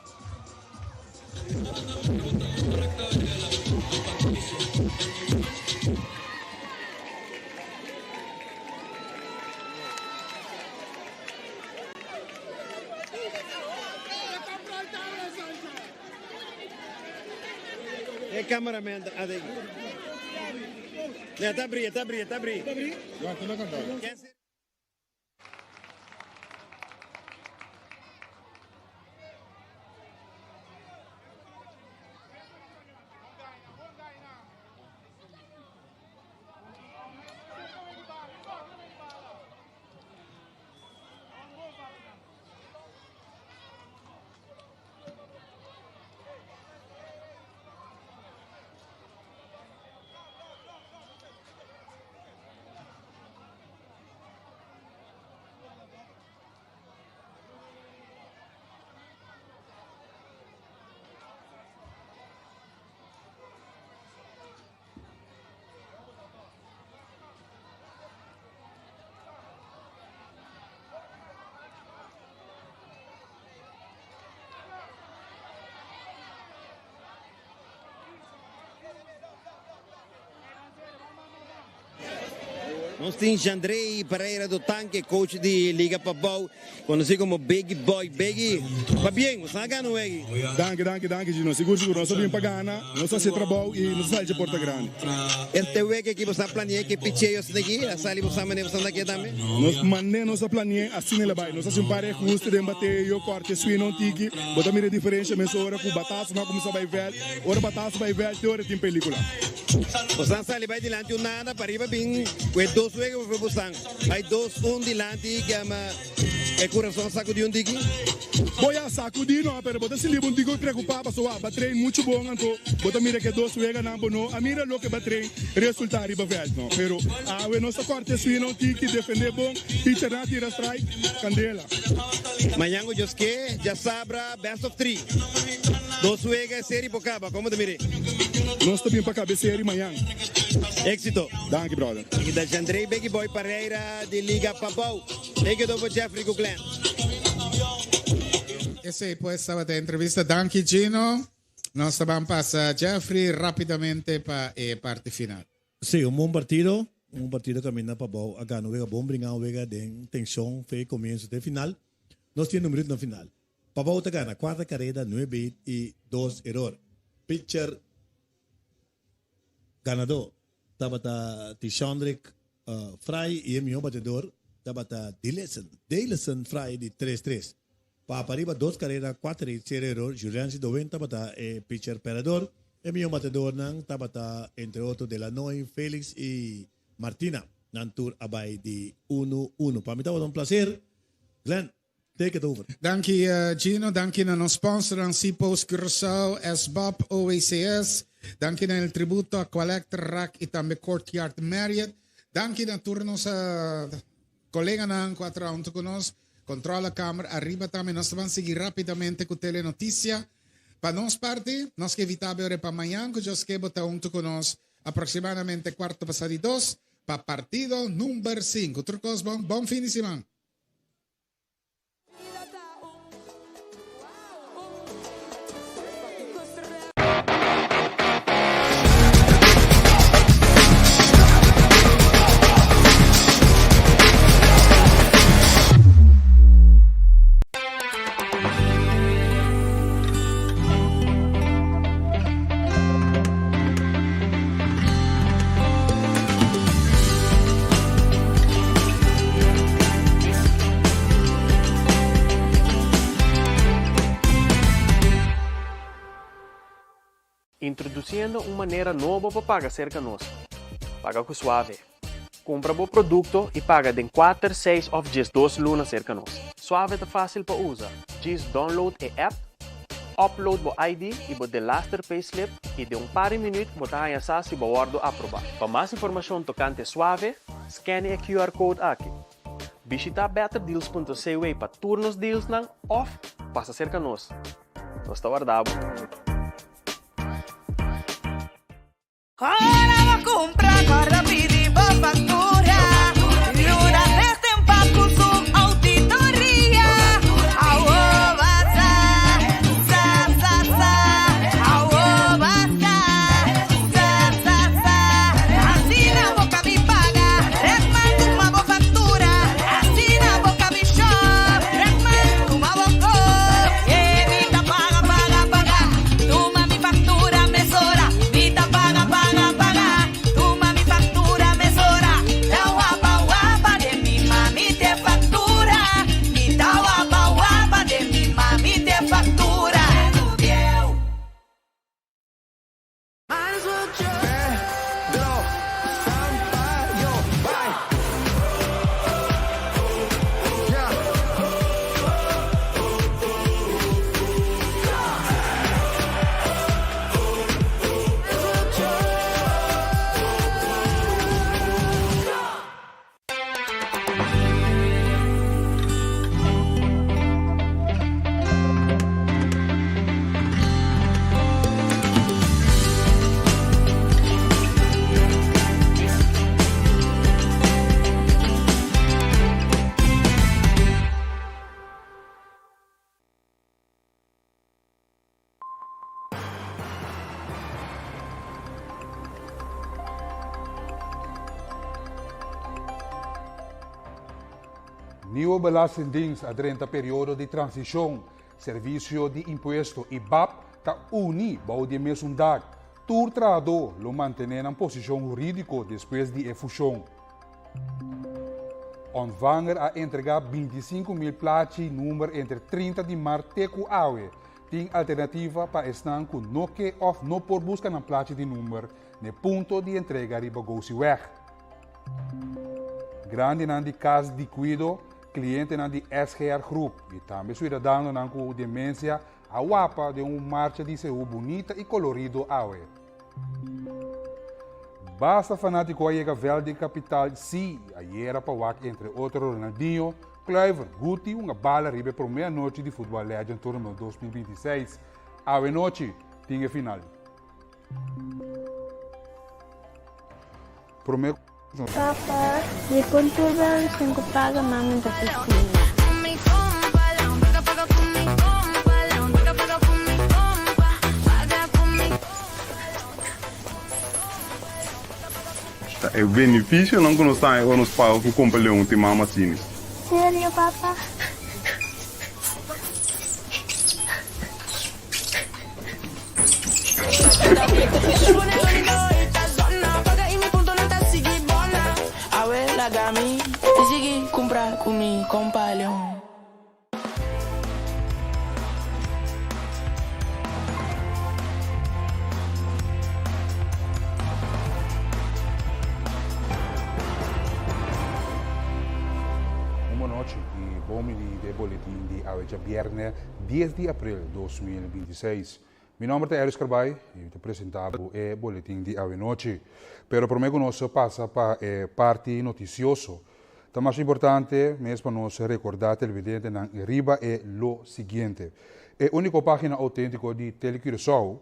E cameraman ta ade. Ne, ta abri, ta abri, ta abri. Nos tin Jandrey Pereira do Tanque, coach di Liga Pabou, conoci como Biggie Boy. Biggie, pabien, bo sa gana wegi. Danki, danki, danki Gino. Sigur, sigur, nos a bin pa gana, nos a haci trabou y nos a sali dje porta grandi. Este wega aki bo sa planea ke picheo asina aki? A sali bo sa manera bo sa anda aki tambe? Nos manera nos a planea asina el a bai. Nos a haci un par di ahuste den bateo, corte swing un tiki. Bo ta mira e diferencia mesora cu batazo no a cuminsa bai veld. Ora batazo bai veld te ora tin pelicula. Bosan sali bai dilanti un nada pariba bin cu e dos wega bo fe bosan bai dos un dilanti kiama e curason sacudi un tiki. Bo ya sacudi no pero bo ta sinti bo un tiki preocupa pasobra bo a train mucho bon anto bo ta mira ke dos weganan bo no a mira loke bo a train resulta riba veld no pero awe nos ta corta e swina un tiki defende bon pitcher nan a tira strike candela. Mañan cu Dios ke djasabra best of three dos wega e serie por caba como ta mire? Nos ta bin pa caba e serie mañan. Exito. Danki brother. Aki ta Jandrey Biggie Boy Pareira di Liga Pabou. Take it over Jeffrey cu Glenn. Esey pues tabata e entrevista. Danki Gino. Nos ta ban pasa Jeffrey rapidamente pa e parti final. Sí, un bon partido. Un partido caminda Pabou a gana un wega bon bringa un wega den tension fe comienso te final. Nos tin numerito na final. Pabou ta gana cuarta careda nuebe hit y dos error. Pitcher ganador tabata Tishandrick Fry y e mihor batedor tabata Dilison Dalison Fry di tres tres. Pa pariba dos carera cuater hit cero error Juliancy Doen tabata e pitcher perdedor. E mihor batedornan tabata entre otro Delanoy, Felix y Martina. Nan tur a bay di uno uno. Pa mi tabata un placer. Glenn, take it over. Danki Gino, danki na nos sponsornan Seapost Curaçao, SBOP, OECS, danki na El Tributo, Aqualectra, Rack y tambe Courtyard Marriott. Danki na tur nos coleganan cu a traha hunto cu nos. Controla kamer ariba tambe. Nos ta ban sigui rapidamente cu Telenoticia. Pa nos parti, nos ke evita be ora pa mañan cu Dios ke bo ta hunto cu nos aproximadamente cuarto pasa di dos pa partido number cinco. Tur cos bon. Bon fin di siman. Introduciendo un manera nobo pa paga cerca nos. Paga cu Suave. Cumpra bo producto y paga den cuater, seis of 12 luna cerca nos. Suave ta facil pa usa. Djis download e app, upload bo ID y bo delaster payslip y den un par di minuut bo ta haña sa si bo wordo aproba. Pa mas informacion tocante Suave, scan e QR code aki. Bishita betterdeals.cw pa tur nos dealsnan of pasa cerca nos. Nos ta warda bo. Ora bo kumpra kòrda pidi bo faktura. Yuda Destempa ku su ouditoria. Awo basa, sa sa sa. Awo basa, sa sa sa. Asina bo ka bin paga. Rekman tuma bo faktura. Asina bo ka bin shop. Rekman tuma bo kop. Evita paga, paga, paga. Tuma mi factura mesora, mi ta paga, paga, paga. Tuma mi factura mesora, ta wapa, wapa den mi mami te factura. Mi ta wapa, wapa den mi mami te factura. Pedro Sampaio, bai. Yeah. Nieuwe Belastingdienst a drenta periodo di transishon. Servisio di Impuesto i bap ta uni bou di e mesun dak. Tur trahadó lo mantené nan posishon hurídiko despues di e fushon. Ontvanger a entregá 25.000 plachi number entre 30 di mart te ku awe. Tin alternativa pa esnan ku no ke òf no por buska nan plachi di number n'e punto di entrega riba Gosiweg. Grandinan di kas di kuido, klientenan di SGR Groep i tambe suidadanonan ku demensia a wapa den un marcha di seú bunita i kolorido awe. Basta fanátiko a yega vèlt di kapital sí ayera pa wak entre otro Ronaldinho, Kluivert, Guti un a bala riba e promé anochi di Football Legend Tournament 2026. Awe nochi tin e final. Promé. Papa, dikon tur bèlgisen ku paga mami ta pisina? Ta e beneficionan cu nos ta haña ora nos paga cu Compa Leon tin Mama Sinis. Serio, papa? Un bonochi y bon bini den boletin di awe djabierne dies di april 2026. Mi nomber ta Eris Carbay y mi ta presenta bo e boletin di awe nochi. Pero prome cu nos pasa pa e parti noticioso, Ta mas importante mes pa nos rekordá televidentenan riba e lo siguiente. E úniko página outéntiko di TeleCuraçao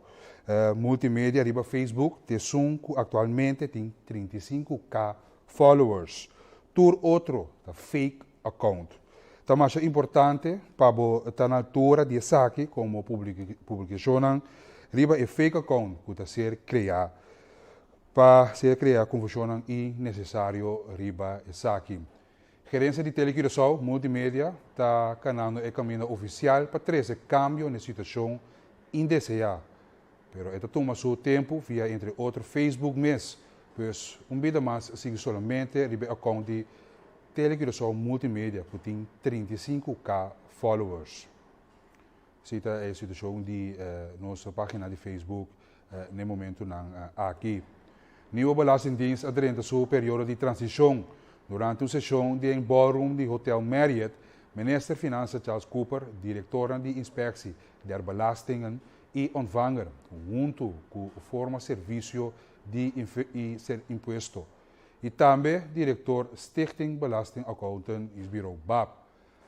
Multimedia riba Facebook t'esun ku aktualmente tin 35 K followers. Tur otro ta fake account. Ta masha importante pa bo ta na altura di esaki komo publikashonnan riba e fake account ku ta ser kreá Pa sea krea konfushonnan innesesario riba esaki. Gerensia di Tele Curaçao Multimedia ta kanando e kaminda ofisial pa trese kambio n'e situashon indeseá. Pero e ta tuma su tempu via entre otro Facebook mes. Pues un bida mas sigui solamente riba e akount di Tele Curaçao Multimedia ku tin 35 K followers. Si ta e situashon di nos página di Facebook n'e momentunan aki. Nieuwe Belastingdienst a drenta su periodo di transishon. Durante un seshon den ballroom di Hotel Marriott, Minister Finansa Charles Cooper, direktornan di Inspectie der Belastingen i Ontvanger, huntu ku forma servisio di impuesto, i tambe direktor Stichting Belasting Accountantsbureau, bab,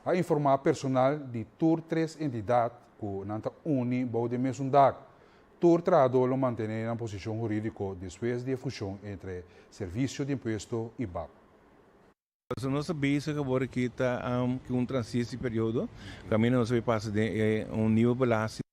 A informá personal di tur tres entidat ku nan ta uni bou di e mesun dak. Tur trahadó lo mantené nan posishon hurídiko despues di e fushon entre Servisio di Impuesto i bab. Pasobra nos ta bezig awor aki ta ku un transisi periodo kaminda nos a bay pasa den e un nieuwe belasting.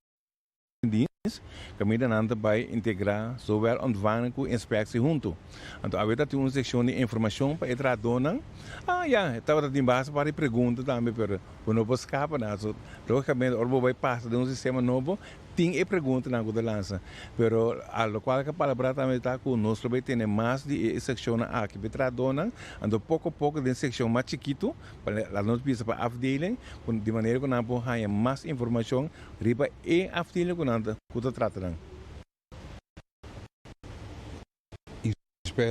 Dienst, kaminda nan ta bai integrá zowel ontvanger ku inspeksie huntu. Anto awe ta tin un sekshon di informashon pa e trahadónan. Ah ya, e tabata tin basta par di pregunta tambe, pero bo no por skapa nan. So, lógikamente ora bo bai pasa den un sistema nobo, tin e preguntanan ku ta lansa. Pero a lokual ku a palabrá tambe ta ku nos lo bai tene mas di e sekshonnan aki pa e trahadónan. Anto poko poko den sekshon mas chikitu, pa laga nos bisa pa afdeling, ku di manera ku nan por haña mas informashon Riba e afdeling ku nan ta ku ta trata nan.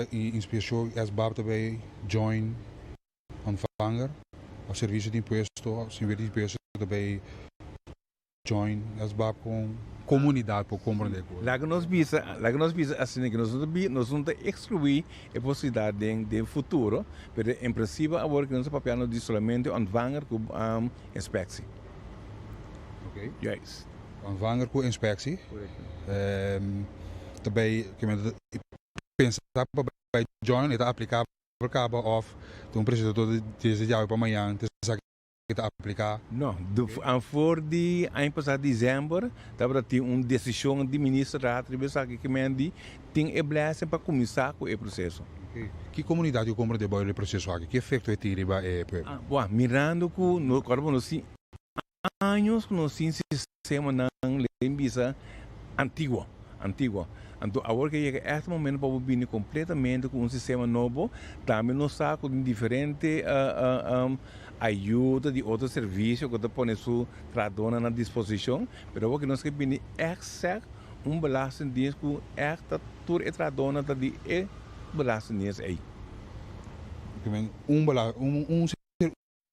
Inspeccion SBAB ta bay join ontvanger of servicio di impuesto of servicio di impuesto ta bay join SBAB con comunidad por comprende cu. Laga nos bisa, laga nos bisa asina ke nos no ta bi, nos no ta exclui e posibilidad den den futuro, pero en principio awor ke nos ta papiando di solamente ontvanger ku inspectie. Ok. Juist. Ontvanger ku inspectie. Correcto. Ta bay ke men ta pensa pa bay join e ta aplicabel caba of ta un presentador desde djawe pa mañan ta sa ke ta aplica? No, for di aña pasa december tabata tin un decision di ministerraad riba esaki ke men di tin e blessing pa cuminsa cu e proceso. Ok. Ki comunidad cu comprende bo e proceso aki? Ki efecto e tin riba e pueblo? Bo, mirando cu no, ora bo nos tin años cu nos tin sistemanan ley bisa antiguo, antiguo. Anto awor ke yega echt momento pa bo bini completamente cu un sistema nobo, tambe nos sa cu tin diferente ayuda di otro servicio cu ta pone su trahadornan na disposicion, pero awor ke nos ke bini echt seg un belastingdienst cu echt ta tur e trahadornan ta di e belastingdienst ey. Un un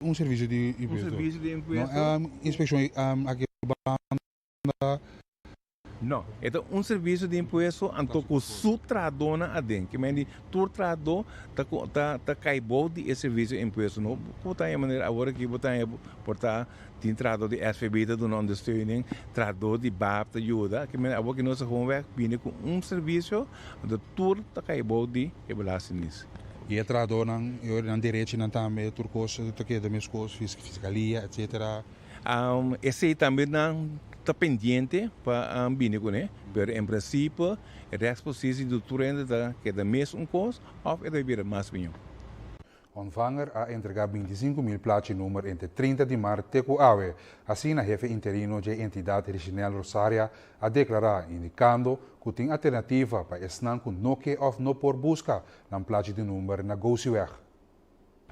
Un servicio di impuesto. Un servicio di impuesto. No inspeccion aki banda. No, e ta un servicio di impuesto anto cu su trahadornan aden. Ke men di tur trahador ta ta ta cay bou di e servicio di impuesto. No cu ta e manera awor aki bo ta haña por ta tin trahador di SVB ta duna ondersteuning, trahador di bab ta yuda. Ke men awor aki nos ta gewoonweg bini cu un servicio anto tur ta cay bou di e belastingdienst. I e trahadónan, e ora nan derechinan tambe, tur kos ta keda meskos, fiskalia, etsetera. Esei tambe nan ta pendiente pa bini kuné, pero en prinsipio e rechtspositie di tur hende ta keda mes un kos òf e ta bira mas mihó. Ontvanger a entregá 25.000 plachi number entre 30 di mart te ku awe, asina hefe interino dje entidat Richinel Rosaria a deklará, indikando ku tin alternativa pa esnan ku no ke òf no por buska nan plachi di number na Gosiweg.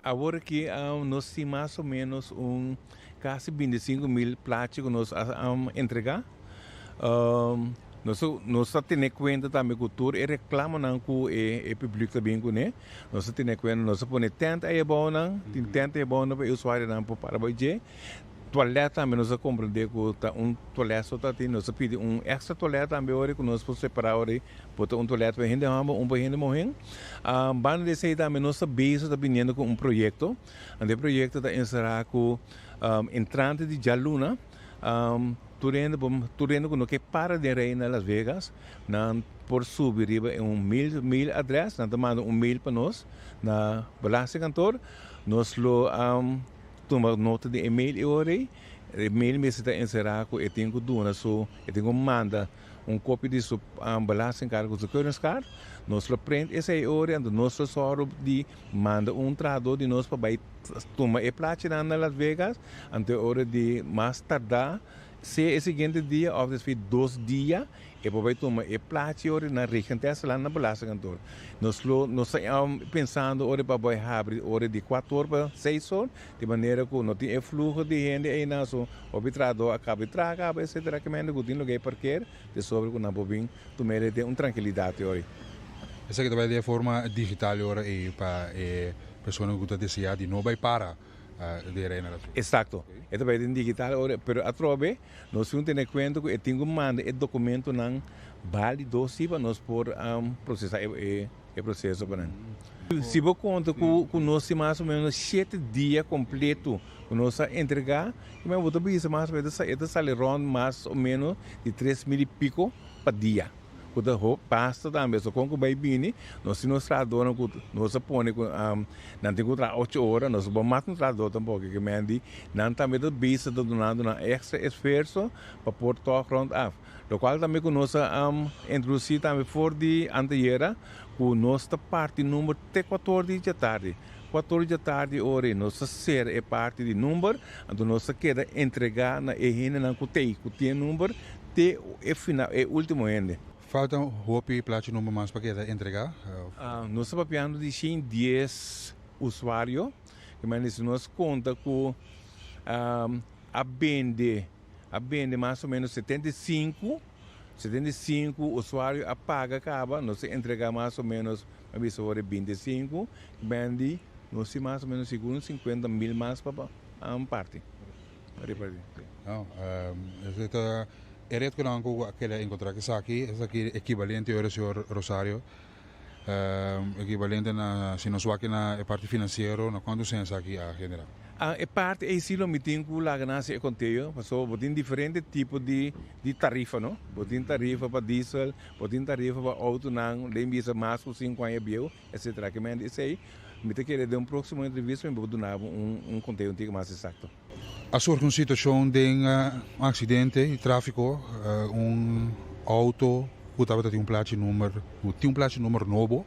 Awor aki nos tin mas o menos un kasi 25.000 plachi ku nos a entregá. Nos nos ta tene kuenta tambe ku tur e reklamonan ku e publik ta bin kuné. Nos ta tene kuenta, nos ta pone tènt ei abounan, tin tènt ei abounan pa e usuarionan por para bai dje. Tualèt tambe nos a komprendé ku ta un tualèt so ta tin, nos a pidi un èkstra tualèt tambe ora ku nos por separá ora ei, por ta un tualèt pa hende hòmber, un pa hende muhé. Banda di esei tambe nos ta bezig ta biniendo ku un proyekto, anto e proyekto ta enserá ku entrante di djaluna tur hende por tur hende ku no ke para den rei na Las Vegas nan por subi riba e un mail mail adrès, nan ta manda un mail pa nos na belastingkantoor, nos lo Tuma nota di e mail e ora ei. E mail mester ta enserá ku e tin ku duna su, e tin ku manda un kopia di su belastingkaart ku su keuringskaart. Nos lo print esei e ora ei, anto nos lo sòru di manda un trahadó di nos pa bai tuma e plachinan na Las Vegas, anto e ora di mas tardá sea e siguiente dia òf despues di dos dia E por bai tuma e plachi ora na regenteslaan na belastingkantoor. Nos lo nos ta pensando ora pa bai habri ora di kuater or pa seis or, di manera ku no tin e fluho di hende einan so hopi trahadó a kaba di traha kaba etcetera kimente ku tin lugá parker te sobre ku nan por bin tuma e den un trankilidat e ora ei. Esaki ta bai den forma digital e ora ei pa e persona ku ta deseá di no bai para den Reina Las Vegas. Exacto. E ta bai den digital ora, pero atrobe Nos tin tene kuenta ku e tin ku manda e dokumentonan bálido si pa nos por prosesá e proseso pa nan. Si bo konta ku ku nos tin mas o ménos shete dia kompleto ku nos a entregá, bo ta bisa mas o ménos e ta sali rònt mas o ménos di 3000 i piko pa dia. Ku ta basta tambe. So kon ku bai bini, nos tin nos trahadónan ku nos a pone ku nan tin ku traha ocho ora, nos no por mata un trahadó tampoko, ke men di nan tambe ta bisa ta dunando nan extra esfuerso pa por tòg rònt af. Lokual tambe ku nos a introdusí tambe for di anteyera ku nos ta parti number te kuator di djatardi. Kuator di djatardi ora ei nos ta sera e parti di number, anto nos ta keda entregá na e hendenan ku t'ei, ku tin e number, Te e final, e ultimo hende. Falta hopi plachi number mas pa keda entrega? Nos ta papiando di 110 usuario, ke manera si nos konta ku a bende, a bende mas o menos 75, 75 usuario a paga kaba, nos a entrega mas o menos, mi a bisa ora 25, ke manera di nos tin mas o menos sigur un 50 mil mas pa parti. No, esei ta e ret ku nan ku a keda enkontrá ku esaki, esaki ekibalente ora señor Rosario, ekibalente na si nos wak na e parti finansiero na kuantu sèn esaki a generá? E parti ei si lo mi tin ku laga nan hasi e konteo, pasobra bo tin diferente tipo di di tarifa no, bo tin tarifa pa diesel, bo tin tarifa pa outonan den bisa mas ku sinku aña bieu, etcetera. Ke mende esei mi ta kere den un próksimo entrevista mi por duna bo un konteo un tiki mas eksakto. A surgi un situacion den un accidente di trafico, un auto cu tabata tin un plachi number, cu tin un plachi number nobo,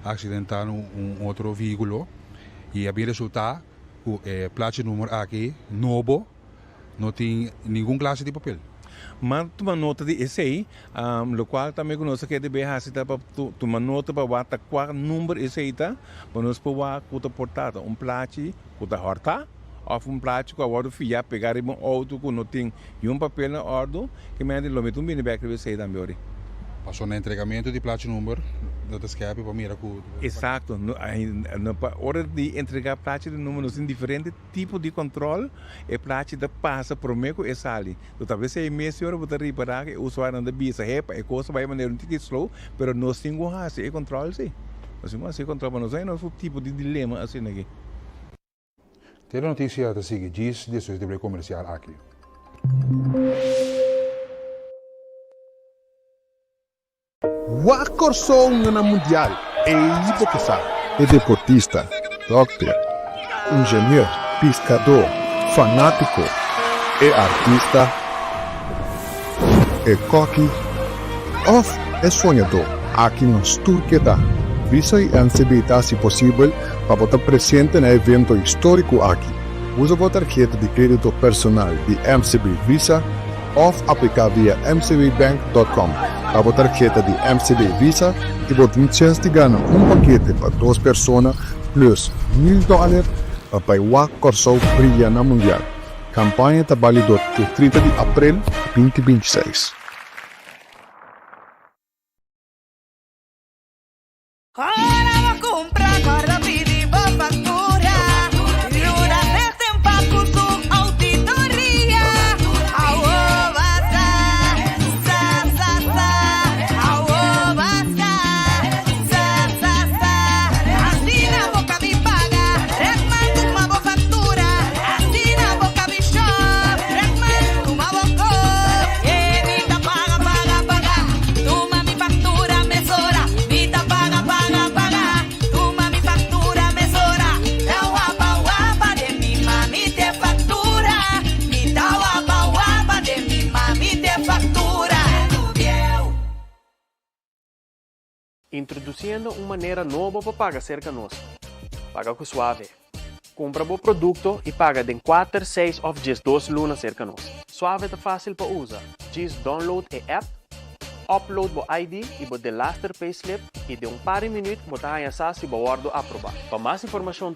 a accidenta un otro vehiculo y a bin resulta cu e plachi number aki nobo no tin ningun clase di papel. M'a tuma nota di esey, locual tambe cu nos a keda debe haci ta pa tuma nota pa wak ta cua number esey ta, pa nos por wak cu ta por ta un plachi cu ta horta of un plachi cu a wordo fia pega riba un auto cu no tin niun papel na ordo, ke mende lo mi ta un bini bek riba esey tambe ori. Paso na entregamento di plachi number no ta skepi pa mira cu. Exacto, no pa ora di entrega plachi di number nos tin diferente tipo di control, e plachi ta pasa prome cu e sali. So tal bes ey mes ora bo ta ripara cu e usuarionan ta bisa hepa e cos ta bay manera un tiki slow, pero nos tin cu haci e control si. Nos tin cu haci e control pa nos no hay nos tipo di dilema asina aki. Telenoticia ta sigui djis despues di break comercial aki. Wak Kòrsou na Mundial, ei bo ke sa. E deportista, dòkter, ingenieur, piskadó, fanátiko, e artista. E kòki òf e soñadó. Aki nos tur ke ta. Visa i MCB ta hasi posibel pa bo ta presente na e evento históriko aki. Usa bo tarheta di krédito personal di MCB Visa òf apliká via mcbbank.com pa bo tarheta di MCB Visa i bo tin chèns di gana un pakete pa dos persona plus mil dòler pa bai wak Kòrsou bria na Mundial. Kampaña ta balido te 30 di aprel 2026. Ora bo kumpra kòrda pidi bo faktura. Yuda System pa ku su ouditoria. Awo basta, sa sa sa. Awo basta, sa sa sa. Asina bo kabi paga, Rekman tuma bo faktura. Asina bo kabi shop, Rekman tuma bo kop. E mi ta paga, paga, paga. Tuma mi faktura mesora. Mi ta paga, paga, paga. Tuma mi faktura mesora. Ta wapa, wapa den mi mami t'e faktura. Mi ta wapa, wapa den mi mami t'e faktura. Introduciendo un manera nobo pa paga cerca nos. Paga cu Suave. Cumpra bo producto y paga den 4, 6 of 12 luna cerca nos. Suave ta facil pa usa. Just download e app, upload bo ID y bo delaster payslip y den un par di minuut bo ta haya sa si bo wordo aproba. Pa mas informacion.